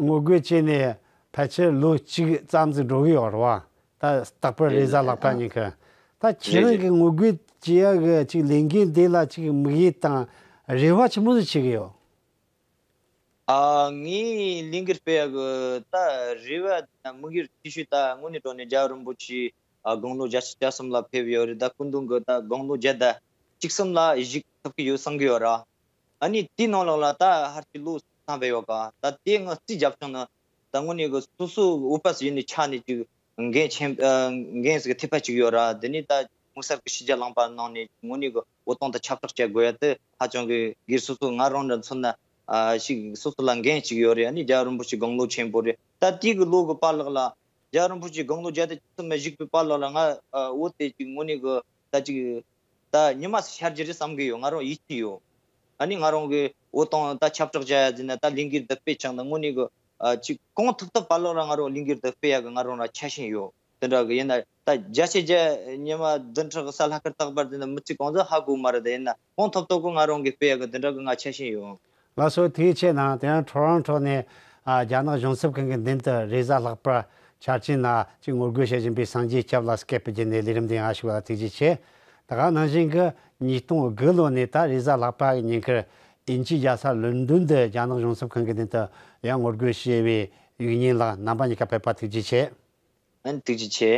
ངོ་རྒོལ་བྱས་ནས་ཕལ་ཆེར་ལོ་གཅིག་ཙམ་ཟིག་འགྲོ་གི་ཡོད་རེད་བ། ད་རྟག་པར་རེད་རེས་གཟའ་རེད་ལྷག་པ་ཨ་ཉིན་གི། ད་ཁྱེད་རེད་རང་རེད། གི་ངོ་རྒོལ་བྱེད་ཡ་གི་ཅིག་ལས་འགན་དེ་ལ་ཅིག་དམིགས་ཡུལ་དང་རེ་བ་ཆི་མོ་ཟིག་བྱེད་གི་ཡོད། ཨ་ངའི་ལས་འགུལ་སྤེལ་ཡག་གི་ད་རེ་བ་དང་དམིགས་ཡུལ་ཆེ་ཤོས་ད་དངོས་གནས་དྲང་གནས་རྒྱལ་བ་རིན་པོ་ཆེ་ཨ་དགུང་ལོ་བརྒྱད་ཅུ་གྱ་གསུམ་ལ་ཕེབས་ཡོད་རེད། ད་སྐུ་མདུན་གི་ད་དགུང་ལོ་བརྒྱད་དང་བཅུ་གསུམ་ལ་བཞུགས་ཐུབ་ཀྱི་ཡོད་བསམ་གི་ཡོད་ར། ཨ་ནི་དེའི་ནང་ལོགས་ལ་ད་ཧར་གྱི་ལོ་ཐམ་པ་ཡོད་ག་ད་དེ་ང་རྩིས་རྒྱབ་བྱུང་ན་ད་དངོས་གནས་གི་སོ་སོ་བོད་པ་ཟིག་ཡིན་ནི་ཆ་ནས་ཅིག་འགན་ཆེན་ཨ་འགན་ཟིག་ཐེབས་པ་ཅིག་ཡོད་ར། དེ་ནས་ད་དམིགས་བསལ་གྱི་ཕྱི་རྒྱལ་ལུང་པ་ནང་ནས་དངོས་གནས་གི་འོད་སྟོང་དང་ཁྱབ་བསྒྲགས་བྱེད་དགོས་ཡ་དེ་ཧ་ཅང་གི་སྒེར་སོ་སོ་ང་རང་འདྲ་མཚོན་ན་ཨ་ཞིག་སོ་སོ་ལ་འགན་ཅིག་ཡོད་རེད། ཨ་ནི་རྒྱལ་བ་རིན་པོ་ཆེ་དགུང་ལོ་ཆེན་པོ་རེད། ད་དེ་གི་ལོ་གི་བར་ལག་ལ་རྒྱལ་བ་རིན་པོ་ཆེ་དགུང་ལོ་བརྒྱད་དང་བཅུ་གསུམ་མ་བཞུགས་པའི་བར་ལག་ལ་ང་ཨ་འོ་དེ་ཅིག་དངོས་གནས་གི་ད་ཅིག་ད་ཉི་མ་ཤར་རྒྱུ་རེད་བསམ་གི་ཡོད། ང་རང་ཡིད་ཆེས་ཡོད། ཨ་ནི་ང་རང་གི་འོད་སྟོང་ད་ཁྱབ་བསྒྲགས་བྱ་ཡ་ཟེར་ན་ད་ལས་འགུལ་འདི་སྤེལ་ཆགས་ན་དངོས་གནས་གི་ཨ་ཅིག་གང་ཐུབ་ཐུབ་བར་ལོག་ར་ང་རང་ལས་འགུལ་འདི་སྤེལ་ཡ་གི་ང་རང་ར་ཆ་ཤས་ཡོད། དེ་འདྲ་གི་ཡིན་ན་ད་བརྒྱ་ཆ་བརྒྱ་ཉི་མ་བདུན་ཕྲག་གི་གཟའ་ལྷག་དཀར་རྟག་པར་དེ་ན་མི་ཚེ་གང་ཚོད་ཧ་གོ་མ་རེད། དེ་ཡིན་ན་གང་ཐུབ་ཐུབ་གི་ང་རང་གི་སྤེལ་ཡ་གི་དེ་འདྲ་གི་ང་ཆ་ཤས་ཡོད། ལགས་སོ། ཐུགས་རྗེ་ཆེ་གནང་། དེ་ཡང་ཊོ་རོན་ཊོ་ནས་ཨ་རྒྱ་ནག་གཞུང་ཚབ་ཁང་གི་མདུན་དུ་རེས་གཟའ་ལྷག་པར་ འཆར་ཅན་ལ་ཅིག་ངོ་རྒོལ་བྱེད་བཞིན་པའི་སངས་རྒྱས་སྐྱབས་ལ་སྐད་བརྒྱབ་ནས་ལས་རིམ་འདི་ཡང་ཞུ་བ་ལ་ཐུགས་རྗེ་ཆེ། ད་ག་ནང་བཞིན་གྱི་ཉིས་སྟོང་དགུ་ལོ་ནས་ད་རེས་གཟའ་ལྷག་པ་གི་ཉིན་ཁར་དབྱིན་ཇིའི་རྒྱལ་ས་ལོན་ཌོན་དུ་རྒྱ་ནག་གཞུང་ཚབ་ཁང་གི་མདུན་དུ་ཡང་ངོ་རྒོལ་བྱས་པའི་ཡིག་རྙིང་ལ་རྣམ་པ་གཉིས་ཀ་ཕེབས་པ་ཐུགས་རྗེ་ཆེ། ཨན། ཐུགས་རྗེ་ཆེ།